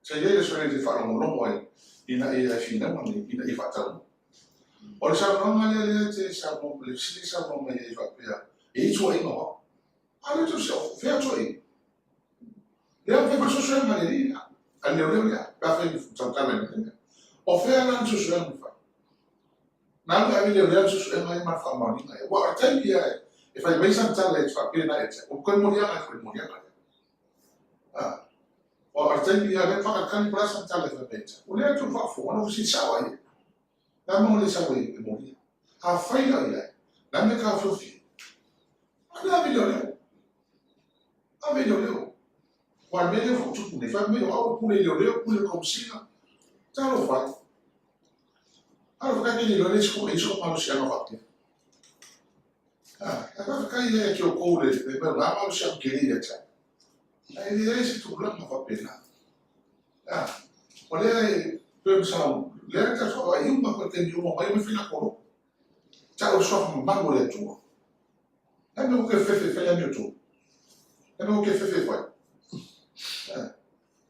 Sa i ai le aso nei ou te faalogologo ai ina ia finauga nei, ina ia faataunuu. O le saunoaga lea lea te saunoa, le fesili saunoa mai ai faapea, e i ai tuuaiga o au. A lea te o fea tuuaiga? Lea ua fai foi le suesuega a le alii lea, a le leoleo lea, pe afai e tautala i le mea lea. O fea la le suesuega na fai? Na alu e ave leoleo le suesuega ia ma le faamaoniga ia. Aua o le taimi ia e fai mai sana tala e faapena ia te au, o koe moliaga e foi moliaga lea. Ah, o le taimi ia lea faakakali po o le a sana tala e fai mai ia te au. O lea tou faafofoga, na ou fesili sao lava i ai. Le a mea ua le sau ai e molia? Afai la i ai, le a mea e taofiofi ai? A le ave leoleo. Ave leoleo. Aua o le mea lea ua tupu nei, fai mai o au e pule i leoleo, pule i le komesina. Talofa e. Talofa kai ke le iloa le isi ko isi ko malosiaga faapea. Ah, ae faafetai ia te outou le le mea o le a malosiaga tele ia te au. Ae leai se tulaga faapena. Ah, o lea e pei ona sau, lea e tatou vaai uma foi taimi uma mai mai fai latou loto. Tau le suafa mamalu o le Atua. Le a mea ua ke fefe e fai le amiotonu? Le a mea ua ke fefe e fai? Eh,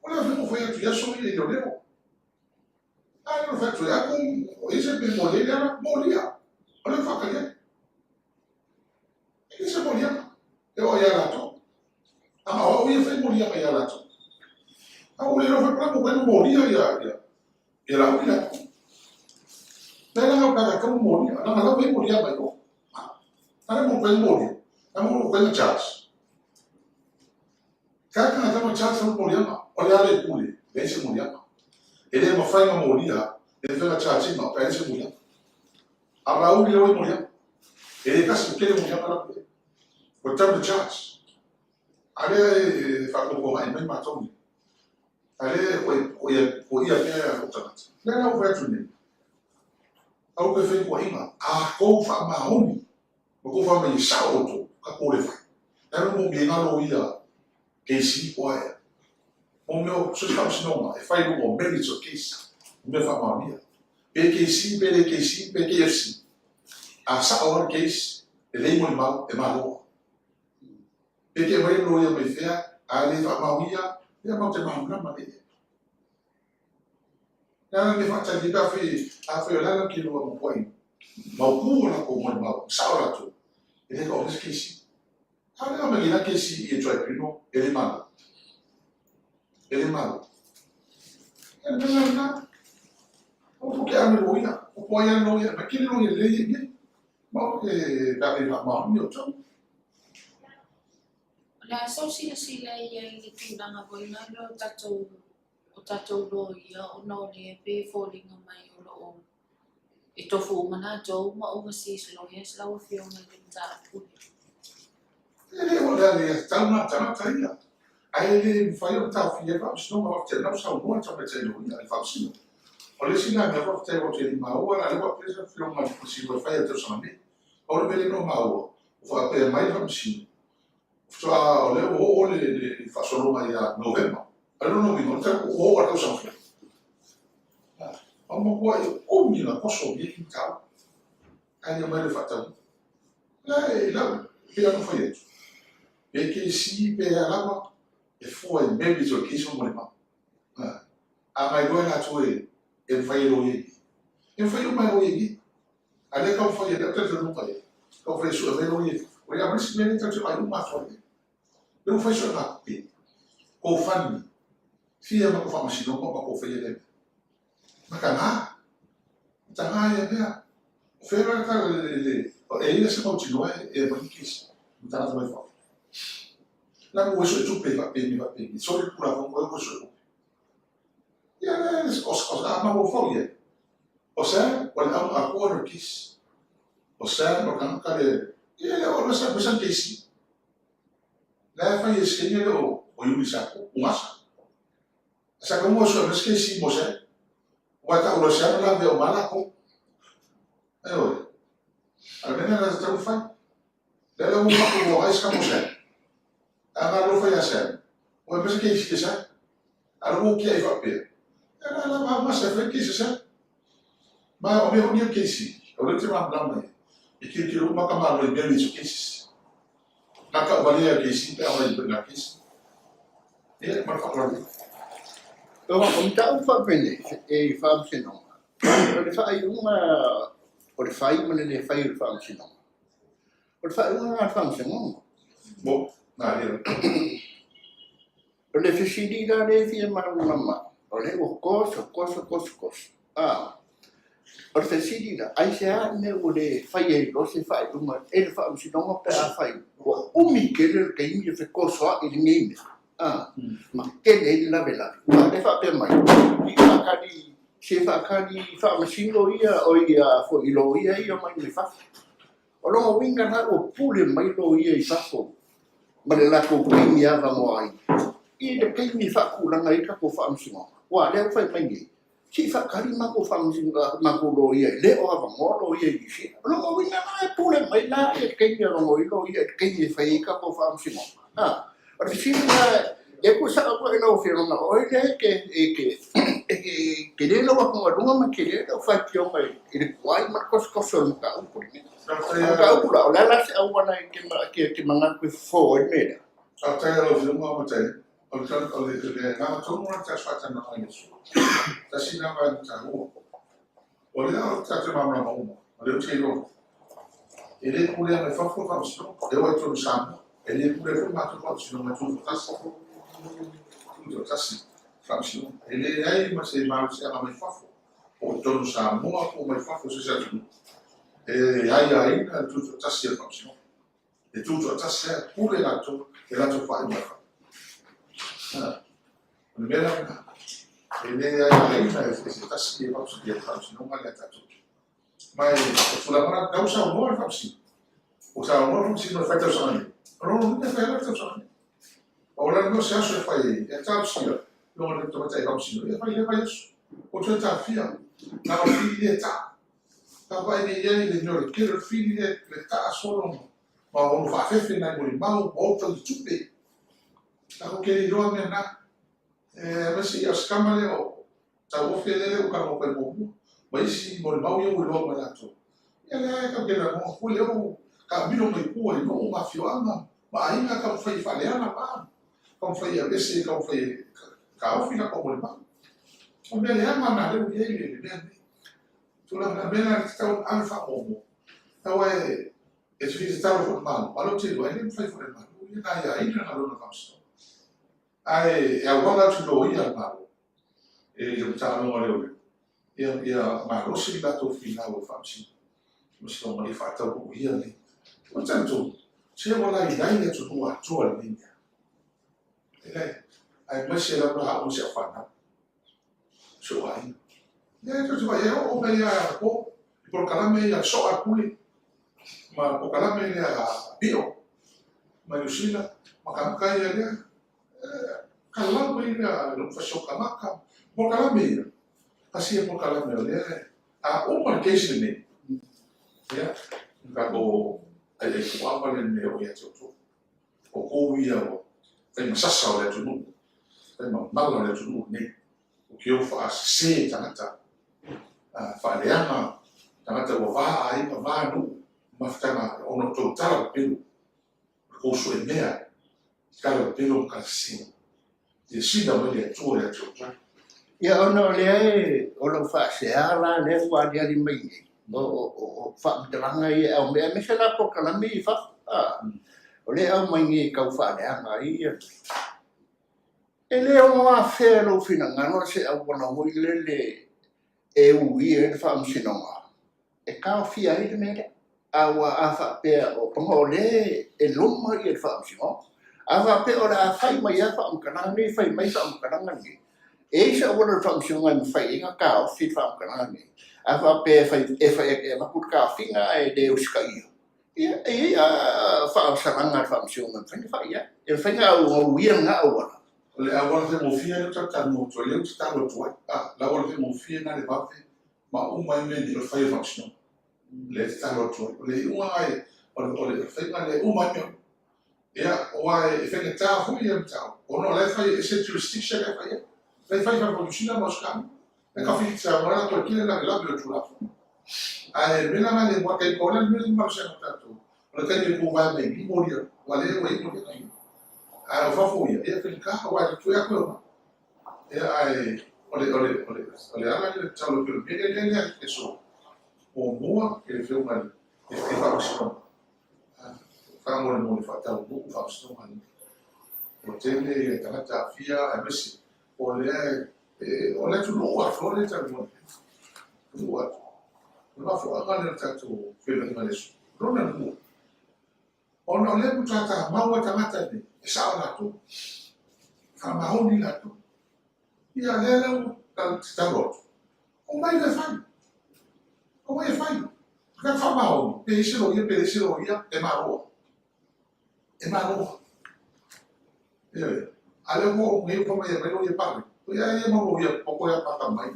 o lea fai mo fai atu i aso ia i leoleo. A lea fai atu, a ku, e se pe molia le ala, molia. O lea whakali ai. E le se moliaga. E oo ia latou. A o au ia fai moliaga ia latou. A ua le iloa foi pala mo koe molia ia ia ia lau ia latou. Le la ngau kaka kamu molia. Na lau mai molia mai o. A le mo koe molia. A mo koe charge. Kaka nga kama charge sa moliaga. O le ale pule. Le se moliaga. E le mafai na molia. E le fai na charge ma ka le se moliaga. A Rauli le oi moliaga. E le tasi tele moliaga la pule. Ua tatau ona charge. A lea e faatautogai mai matou nei. A lea e koia pea lou tagata. Lea la ua fai atu nei. Aua toe fai tuuaiga. A tou faamaoni ma tou fai mai e sao outou, tatou le fai. Le a le mea e galo ia case o aea. Mo mea o so se faamasinoga e fai i luga o merits o case, o mea faamaonia. Pe KC, pe le KC, pe KFC. A sao lava le case, lelei molimau, e malo. Pe te aumai le loia mai fea, a le faamaonia, ia matou te malamalama lelei. Le a le mea faatali ai pe afai, afai o le a le ke loa matuai mautu o latou molimau, sao latou, e le taofi se kesi. A le aumai la kesi i e tribunal, e le malo. E le malo. E le mea lena. O po ke ame loia, o po ai a loia, ma kele loia lelei e nei. Ma o ke pe afai faamaoni o tau. O le a sau silasila i ai i le tulaga foi lea o tatou. o tatou loia ona o lea e pei e foliga mai o lo o e tofu uma latou ma overseas lawyers lau Afioga i le mataupu lea. E le o le aiatatau lena a tagata ia, ae le mafai ona taofia ai le Faamasinoga. Faafetai o lena ua saunoa le Tamaitai Loia i le Faamasino. O le isi lena mea faafetai aua ou te le i maua la o lea ua apea se Afioga i le Faamasino e fai i le tausaga nei. Pau le mea lea na ou maua, ua faapea mai le Faamasino, faatoa o lea ua oo le faasologa ia Novema. A o lona uiga, o le ua oo lava i le tausaga fou. Ua matuai umi ona toso nei mataupu. Ae le omai loa e faataunuu. La e lau, e pei lava ona ou fai atu, pe kesi pe a lava, e fua i merits o le case ma molimau. A na iloa e latou e mafai e loia i i, e mafai uma e loia i i. A o lea e taumafai e lau talitonuga ia, taumafai e sue mai loia i fafo. Ia ma le isi mea lea tatou te vaai uma atoa i ai. Lea ua fai suegatupe, GoFundMe, fia matou faamasinoga o matou faia lea mea. Mataga, mataga ia mea. O fea la le le e i ai se mautinoa e aumai ni kesi ma tagata mai fafo. La ua sue tupe faapeni faapeni, soli le Tulafono ua sue tupe. Ia le o a mafaufau i ai. O Sam, o le auga atoa lea o le kesi. O Sam o le tagata le, ia le o le sa kesi. La e fai e se le o Iuli sa ko, ungasa. Sa ka mua sue se kesi mo Sam. Ua ta ula Sam la ve o mala ko. Ioe. A le mea lena e tatau ona fai. Lea la ua matou iloa ai se mo Sam. A na alofa ia Sam, ua aumai se keisi a Sam. A o lea ua ou tiai faapea, ia la la va masa e fai keisi a Sam. Ma o mea foi nei o keisi, o lea ou te malamalama i ai, e tilotilo uma ka Malo i merits o cases. Na tauvalea e keisi pe afai e na keisi. Ia, ma le faaaloalo. O mataupu faapenei i faamasinoga, o le faaiuga o le fai ma le le fai o le faamasinoga. O le faaiuga lena a le faamasinoga. Mo, na ia. O le fesili la lea e fia malamalama ai, o lea ua toso, toso, toso, toso. A, o le fesili la, aisea le mea ua le fai ai loa se faaiuga e le faamasinoga pe afai ua umi tele le taimi e fetosoai i lenei mea, a, ma tele ai le lavelave. A o lea e faapea mai, i faatali, se faatali faamasino ia, oi a foi i loia ia mai mai fafo. O lona uiga la ua pule mai loia i fafo ma le latou taimi e avanoa ai i le taimi e faatulaga ai tatou faamasinoga. Aua o lea ua fai mai nei, se i faatali matou faamasinoga, matou loia e le o avanoa loia i Niu Sila. O lona uiga la e pule mai la i le taimi e avanoa ai loia i le taimi e fai ai tatou faamasinoga. A, o le fesili la, e tuusao foi i lau Afioga, o oe lea e te, e te, e te tele lau atugaluga ma tele lau faitioga i le tuai ma le tosotoso o le mataupu lenei. O le mataupu la, o le a la se auala e te, te manatu e fofo ai le mea lea? Faafetai i lau Afioga Mataia. O le o le agaga tonu lena sa faatanoa ai i le aso. Tasi lena vaega taua. O lea ou te malamalama uma, o lea ou te iloa. E le pulea mai fafo le faamasinoga, e oo i totonu o Samoa. E le pulea foi matou faamasinoga e tutoatasi. Tutoatasi faamasinoga. E leai ma se malosiaga mai fafo, po o totonu o Samoa po o mai fafo o se isi atunuu, e aiaina le tutoatasi o le faamasinoga. E tutoatasi lava, e pule latou i a latou faaiuga e fai. O le mea la lena, e le aiaina e se tasi le faamasinoga lea a tatou. Ma e tulaga la, na ua saunoa le faamasino. Ua saunoa le faamasino e fai tausaga nei. O lona uiga e fai lava le tausaga nei. Pau la le mea o se aso e fai ai, e talosia i luga o le tamaitai faamasino, ia fai i lea vaiaso. Ua toe tafia, na o le fili lea e taa. Ta vaai nei i ai i le mea o le tele o le fili lea e taa solo ma ono faafefe nai molimau ma o tagi tupe. Tatou te le iloa mea na. Aemaise ia o se tama lea o Tauofe lea ua talanoa atu ai muamua, ma isi molimau ia ua iloa mai latou. Ia lea e tatou te lagona foi lea ua taamilo mai tua i nuu ma afioaga ma aiga taumafai e faaleaga ma taumafai e aveese, taumafai e taofi latou molimau. O le mea leaga lena lea ua i ai le mea lenei. Tulaga na mea na e tatau ona ave faamuamua. Aua e te fia tatalo foi i le Malo, a o lea ou te iloa e le mafai foi e le Malo ia na aiaina galuega a le Faamasinoga. Ae e auala atu i loia a le Malo, i le Matagaluega o Leoleo, ia malosi le latou finau e faamasino ia faataunuu ia nei. Ou te talitonu, se ua lailai le atunuu atoa i lenei mea. E leai, aemaise lava au ma si au fanau. Si ou aiga. Ia, tou te vaai, e oo mai lava anapo i polokalame ia a le Soa a le Pule, ma le polokalame lea a Pio mai Niu Sila, ma tagata ia lea, e kalalau mai lea a le Fasi o Kamaka, polokalame ia, tasi ia polokalame o lea a uma le case lenei, ia, o tatou aiai puava lenei o ia te outou. O outou ia ua fai ma sasa o le atunuu, fai ma mala o le atunuu lenei. O ke o faasese tagata, faaleaga tagata ua va aiga, va nuu, mafutaga ona o tou tala pepelo, o le tou suemea i tala pepelo ma tala sese. Ia sila mai le Atua ia te outou. Ia ona o lea e, o lau faasea la lea ua aliali mai nei, o faamatalaga ia e aumai, aemaise la polokalame ia i fafo, o lea e aumai nei e tau faaleaga ai ia. E le ono afea e lou finagalo se auala foi lele e uia ai le Faamasinoga e taofia ai le mea lea. Aua a faapea o ona o lea e loma le Faamasinoga, a faapea o le a fai mai lava faamatalaga nei, fai mai faamatalaga nei, e i ai se auala o le Faamasinoga e mafai ai ona taofi le faamatalaga nei. A faapea e fai e avatu le taofiga ae le usitaia, Ia, e i ai faasalaga a le Faamasinoga e mafai ona fai i ai. E mafai ona uia lena auala. O le auala faigofie lea ou te talanoa atu ai, lea ou te tatalo atu ai, a, le auala faigofie lena le vave ma uma ai mea nei o le fai o le Faamasinoga. Lea e tatalo atu ai. O le iuga lena, o le faiga lea e uma ai mea uma. Ia, aua e faigata foi ia mataupu, ona o la e fai e ese le jurisdiction la e fai ai. La e fai i fafo o Niu Sila ma Ausetalia. E tafiti Samoa la toe tele lavelave o le Tulafono. Ae mea la na le moa taimi o le mea le malosi o tatou. O le taimi e kuvae mai ni molia, ua le ua i molia nei. Ae o fafo ia, ia faigata aua e toe atu e omai. Ia ae o le o le o le o le ala lea tatalo atu i le mea lea lea e so. Muamua i le afioga i le Faamasinoga. Faamolemole faataunuu Faamasinoga nei. Ua tele ia tagata aafia aemaise o lea e, o le atunuu atoa lea e talanoa nei. Atunuu atoa. O le mafuaaga lea o le tatou feiloaiga i le aso. Lona lua, ona o lea ua tatamau lava tagata nei, e sao latou, faamaoni latou. Ia, lea la ua tatalo atu, omai loa e fai. Omai e fai. Tagata faamaoni, pe i ai se loia, pe leai se loia, e malo lava. E malo. Ioe. A lea ua ou nei ua fai mai e aumai loia paleni. Ia ia mau loia popo ia paka mai.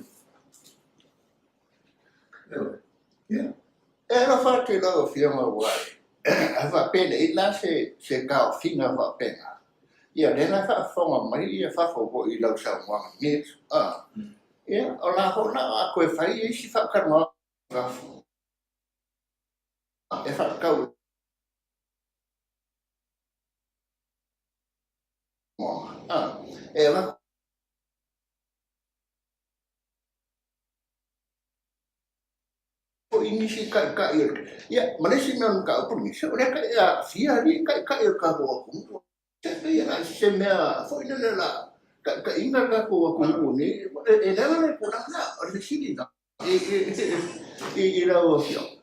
Ioe. Ia. E alofa atu i lau Afioga aua a faapea leai la se taofiga faapena, ia lea la e faafofoga mai ia fafo foi i lau saunoaga i lenei aso. Ia, o la foi la a toe fai isi faatalanoaga e faatatau E avatu foi nisi taitai o le... Ia, ma le isi mea o le mataupu lenei, se o lea e aafia alii taitai o le tatou atunuu. Se pei e na o se mea foi lele o le a taitaiina le tatou atunuu nei. E leaga le tulaga lea, o le fesili lena. I lau Afioga,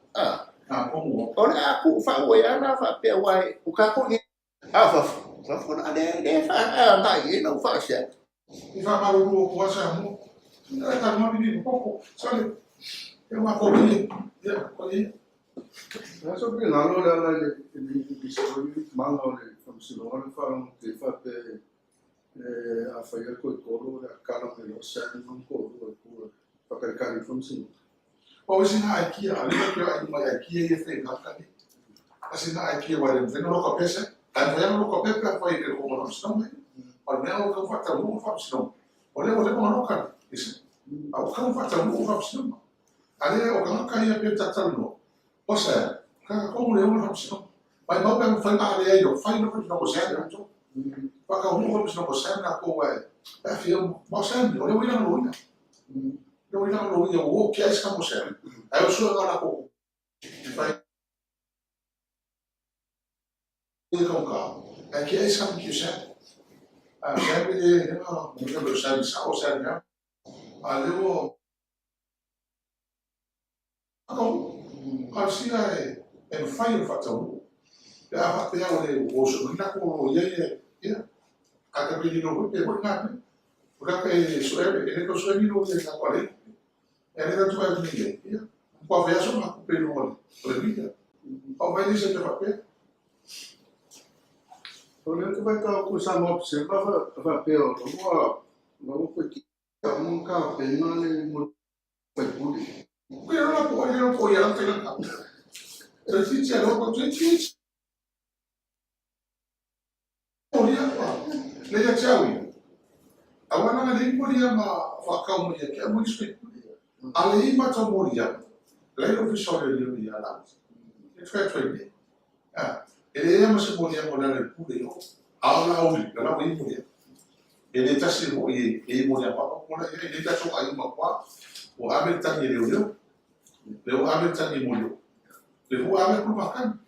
o le a tuufau ai lava la faapea aua o tatou nei, a o fafo, fafo la lea e agai i ai lau faasea. I faamalulu atu lava Samoa, e talanoa nini ma koko, sole, e matou ia, ia, o ia. O le a sou finagalo le ala i le foi maga o le Faamasinoga le faalogo atu ai faapea a fai a toetolu o le a kala mai loa Sam ma le toalua i tua e faatalitali i le Faamasinoga. O isi na aikia, a lea ke ai mai aikia ia fai ngaka ni. Asi na aikia wa le mfai no ka pesa, a mfai no ka pepe fai ke ko mo sino mai. O le mea o ka fa ta mu fa sino. O le o le mo no ka isi. A o ka fa ta mu fa sino. A le o ka ka ia pe ta ta no. O sa ka ko mo le o fa sino. Mai mau pe mfai ma le ai no fai no no ko sa no to. Fa ka mu fa sino ko sa na ko wa. A fi mo sa ni o le o ina no ina. Le o ina no ina o ke ai sa mo sa. Ai o sua na ko. Fai ka ka. Ai ke ai sa mo ke sa. A sa le le no mo ke sa sa o sa na. A le o Ako, a sia e mafai ona faataunuu. Pe a faapea o le ua oso mai na ko ia ia, ia. A ka pe lilo foi pe foi ngā mea. O le e sue, e le tau sue ni loia i lako a le E le tau tuai ni le, ia. Kua fai aso ma kupe i luga o le media. Pau mai le se mea faapea. O lea ou te faitau atu i Samoa Observer faapea o la ua la ua toeitiiti uma ona tapena le mo le faipule. Pe la po ai la po ia la tela ka. Toeitiiti a loko toeitiiti. Molia pa. Le ia te au ia. Aua langa le molia ma whakau mai ia ke au ni faipule. A le i mata molia. Le i ofisa o le leo ia la. E tue tue ne. Ah, e le ia ma se molia mo le pule yo. A la uli, la la i molia. E le tasi mo i e molia pa ko la e le taso ai ma kwa. O ave tangi leo leo. Leo ave tangi molio. Le hu ave ku makan.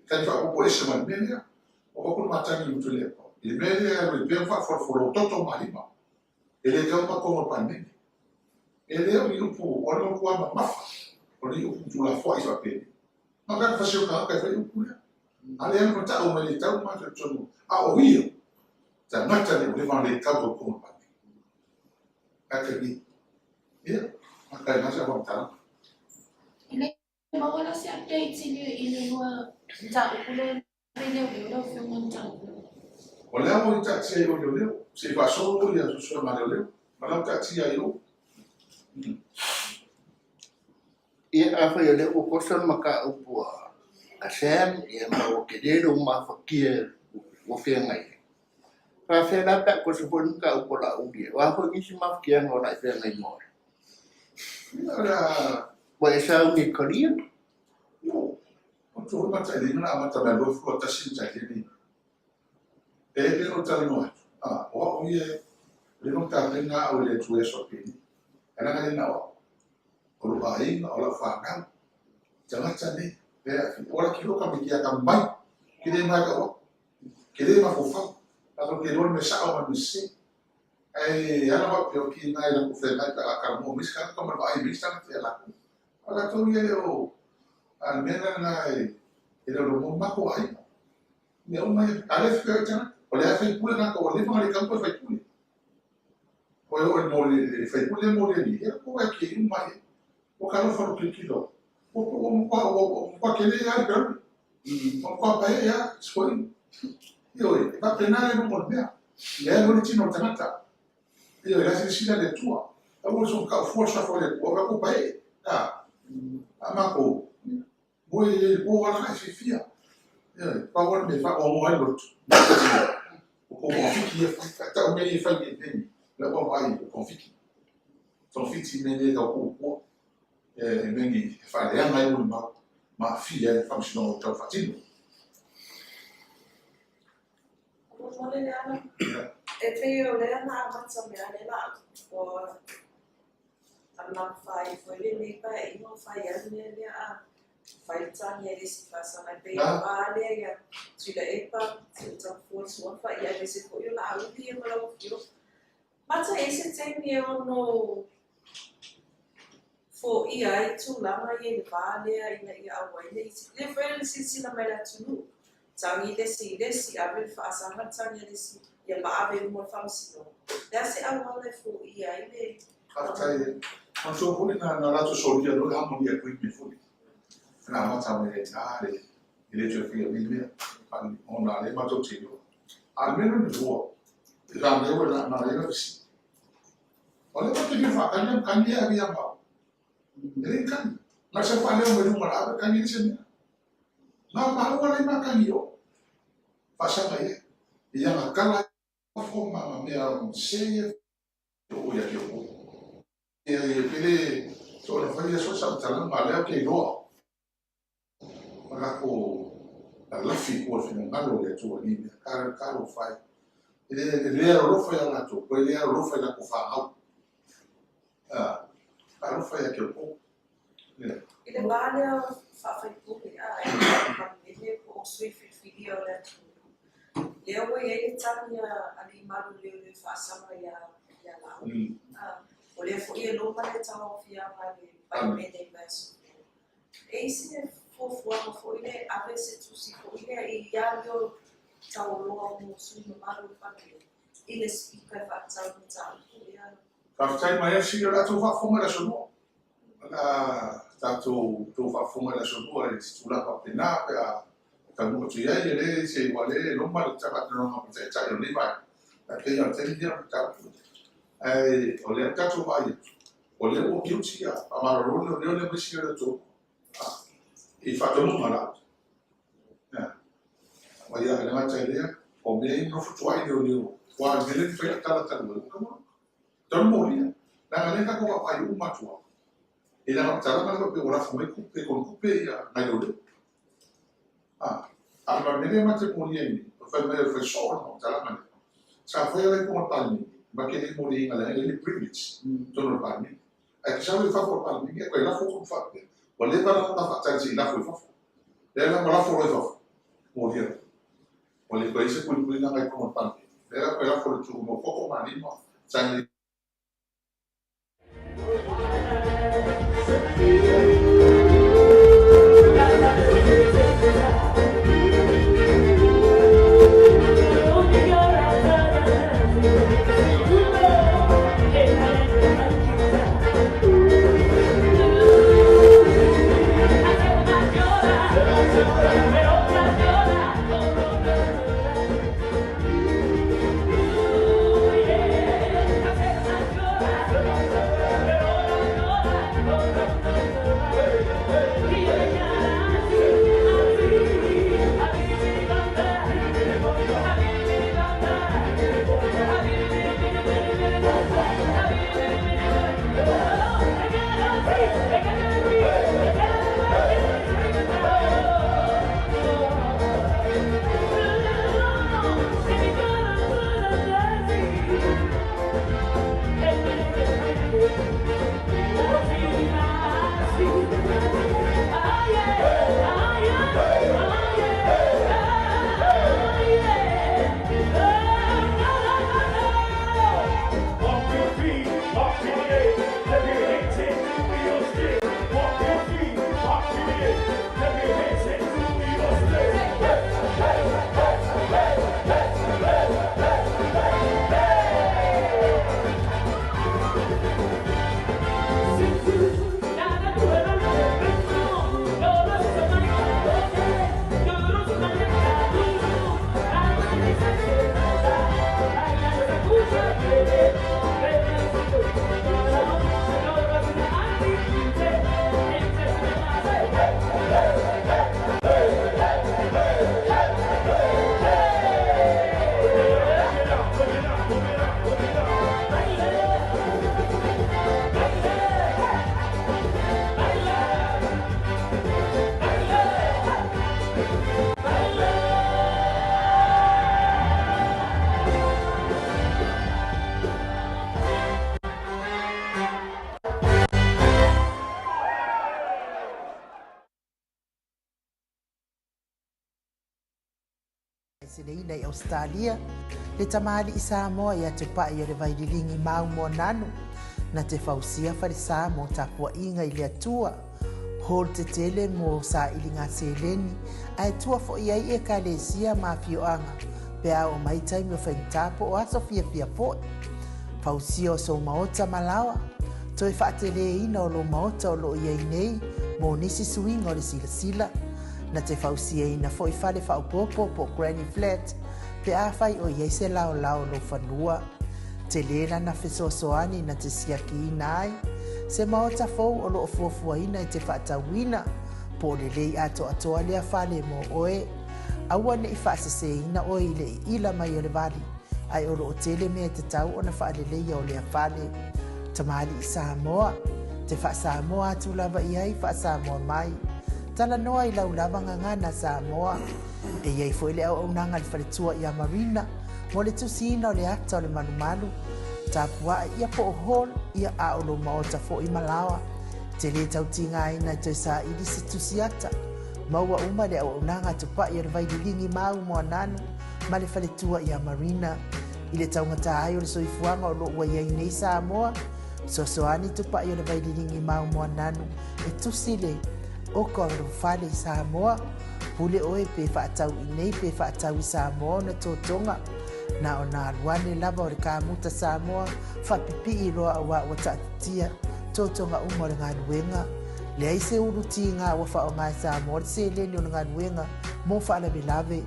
Tani fa ko ese ma me lea. O ko matangi u tule ko. I me lea e pe fa fo fo toto malima. E le tau pa ko pa ne. E le o i upu o le ku ama mafa. O le upu tu la fo i fa pe. Ma ka fa se ka ka fa upu lea. Ale ana ta o me le tau ma te tonu. A o ia. Ta mata le le va le tau ko pa ne. Ka te ni. Ia. Ma ka na sa va ta. E le maua la se update i le lua mataupu lea i leoleo lau Afioga mataupu. O lea ua i taatia i o leoleo. Se i faasolo ia susuega ma leoleo. Ma lea ua taatia i o. Ia, afai o lea ua kosa le mataupu a Sam, ia ma ua tele lou mafatia ua feagai ai. Faafefea la pe a kosa foi le mataupu a Laauli, o a foi nisi mafatiaga o le a e feagai ma oe? Ia o le a... Ua e sauni e talia? Io, o tu hoi matailiga na amata mai 21 le tailini. E pe o talanoa atu. Ah, o au ia, le no tapena au i le Atua Iesu Apeni. E langa le nao au. O lou aiga, o lau fanau. Tagata nei, le afi. O la kilo ka me kia ka mai. Ke le mai ka o. Ke le mafaufau. Latou ke iloa le mea sao ma le mea sese. Ae ala faapea o ki nai la ku whengai pe a kara mo mis ka ka ma ai mis tanga te la ku. A latou ia le o a le mea lena e e le o mo mako ai. Mea uma ia, a le whika i tangata. O le a whaipule ngā ka o le whanga le kampo e whaipule. O e o e mo le whaipule mo le ni. E ko e ke uma e. O ka lo wharo kilo. O o o mkwa o o mkwa ke le ya le peru. O mkwa pa e ya skoi. Ioe, e faapena le luga o le mea. Lea lo le tino o le tagata. Ioe, la silasila le Atua. Aua le soona taufua le suafa o le Atua, o latou paee. A, a matou, moe i le po ala e fiafia. Ioe, pau lava le mea e faaoaoa ai le loto. O kou togafiti ia fai, tau mea ia e fai nei taimi, lau vaavaai o togafiti. Togafiti mea nei e tau puapua, e mea nei e faaleaga ai molimau ma aafia ai le faamasinoga o tau faatino. Faamolemole Leala, e pei o lea na amata mea lea la ua alamafa ifo i lenei paeaiga o fai ai le mea lea a fai le tagi a le isi faasaga e pei o va lea ia Tuilaepa, Tuiutamafua le suafa ia aemaise foi o Laauli ia ma lau Afioga. Mata e i ai se taimi e ono foia ai tulaga ia i le va lea ina ia aua ai ne i lea foi le silasila mai le atunuu, tagi le isi i le isi, ave le faasaga tagi a le isi ia ma ave i luma o le faamasinoga. O le a se auala e foia ai le Faafetai. Manatua foi na na latou solia loa le harmony agreement foi na amata mai ai i ina le e le toe faia nei mea ona lea matou te iloa. A o le mea lona lua, e faamea ua na na lea fesili. O lea matou te fia faatali am kani e ave ia maua. E le kani. Na se faaleo mai luma la ave kani le se mea. Na maua le ma kani o. Faasaga i ai. Ia na kala fo ma ma mea se ia o ia ke o. Ia e pele so na fai so sa tala ma lea ke iloa. Ma lako la lafi kua finagalo o le Atua i mea. Ka ka lo fai. E le e le alofa ia latou, ko e le alofa i lako fanau. Ah, alofa ia ke o. Ia. I le va lea o faafaipule a e Palemene po o sui filifilia o le atunuu, lea ua i ai le tagi a alii malu leoleo e faasaga ia ia Laauli. O lea foi e loma le tauaofiaga a le Palemene i le vaiaso fou. E i ai se fuafuaga foi lea e ave se tusi foi lea i amio taualoa mo sui mamalu o le Palemene i le Speaker e faatatau le mataupu? Faafetai mai Asi, o le a tou faafofoga i le Aso Lua. O le a tatou tou faafofoga i le Aso Lua i se tulaga faapena pe a taunuu atu i ai. E le se ua le loma le faatalanoaga ma le Taitai o lenei Vaega, ae pei lava o le taimi lea o le mataupu lea. Ae o lea ua tatou vaai atu, o lea ua guilty ia faamalolo leoleo ia ma isi leoleo e toalua i faatonuga a Laauli. Ia, e le gata i lea, o mea ia e nonofo tuai leoleo, aua o le mea lea na fai ai lau tala talu ai, ua tatau ona molia. Leaga o lea tatou te vaavaai uma atu lava, e leaga o le tala lea faapea ua lafo mai tupe, konetupe nai leoleo. A o le mea lea ma te molia ai nei, o le fai mai o le fai soo o le faamatalaga lea, sa faia la i totonu o le Palemene, ma te le i moliaina leaga e i ai le privilege i totonu o le Palemene. Ae te sau la i fafo o le Palemene e toe lafo upu faapea, ua leva la ona faatali se i lafo i fafo. Lea la ua lafo loa i fafo, molia loa. Ua le toe i ai se puipuiga lena i totonu o le Palemene. Lea la ua toe lafo i le tuua toto ma lima, saini. Seleina i Ausetalia, le tamalii Samoa ia Tupai o le Vaililigi mau Moananu, na te fausia falesa mo tapuaiga i le Atua, hall tetele mo sailiga seleni, ae tua foi ai ekalesia ma afioaga pe a oo mai taimi o faigata po o aso fiafia foi. Fausia o sou maota ma laoa, toe faateleina o lou maota o lo o i ai nei mo nisi suiga o le silasila, Na te fausiaina foi fale faaopoopo po o granny flat pe afai o i ai se laolao o lou fanua. Tele lana fesoasoani na te siakiina ai se maota fou o lo o fuafuaina e te faatauina po o lelei atoatoa lea fale mo oe. Aua ne i faaseseina oe i le iila mai o le vali, ae o lo o tele mea e tatau ona faaleleia o lea fale. Tamalii Samoa, te faa-Samoa atu lava i ai, faa-Samoa mai. Talanoa i lau lava gagana Samoa. E i ai foi le auaunaga a le faletua ia Marina mo le tusiina o le ata o le malumalu, tapuae ia po o hall ia a o lou maota foi ma laoa. E te le tau tigaina e toe saili se tusi ata. Maua uma le auaunaga a Tupai o le Vaililigi Mau Moananu ma le faletua ia Marina. I le taugata ai o le soifuaga o lo o ua i ai nei Samoa, fesoasoani Tupai o le Vaililigi Mau Moananu e tusi le oka o lou fale i Samoa. Pule oe pe faatau i nei pe faatau i Samoa ona totoga. Na ona alu ane lava o le kamuta Samoa faapipii loa auā ua taatitia totoga uma o le galuega. Leai se ulu tiga ua faaaoga e Samoa le seleni o le galuega mo faalavelave.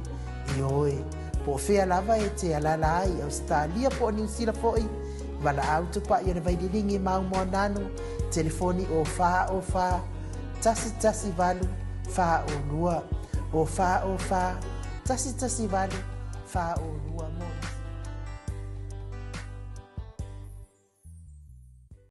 Ioe, po o fea lava e te alaala ai i Ausetalia po o Niu Sila foi, valaau tupai o le Vaililigi Maumoananu, telefoni o 4 o 4 118 4 o 2, o 4 o 4 118 4 o 2.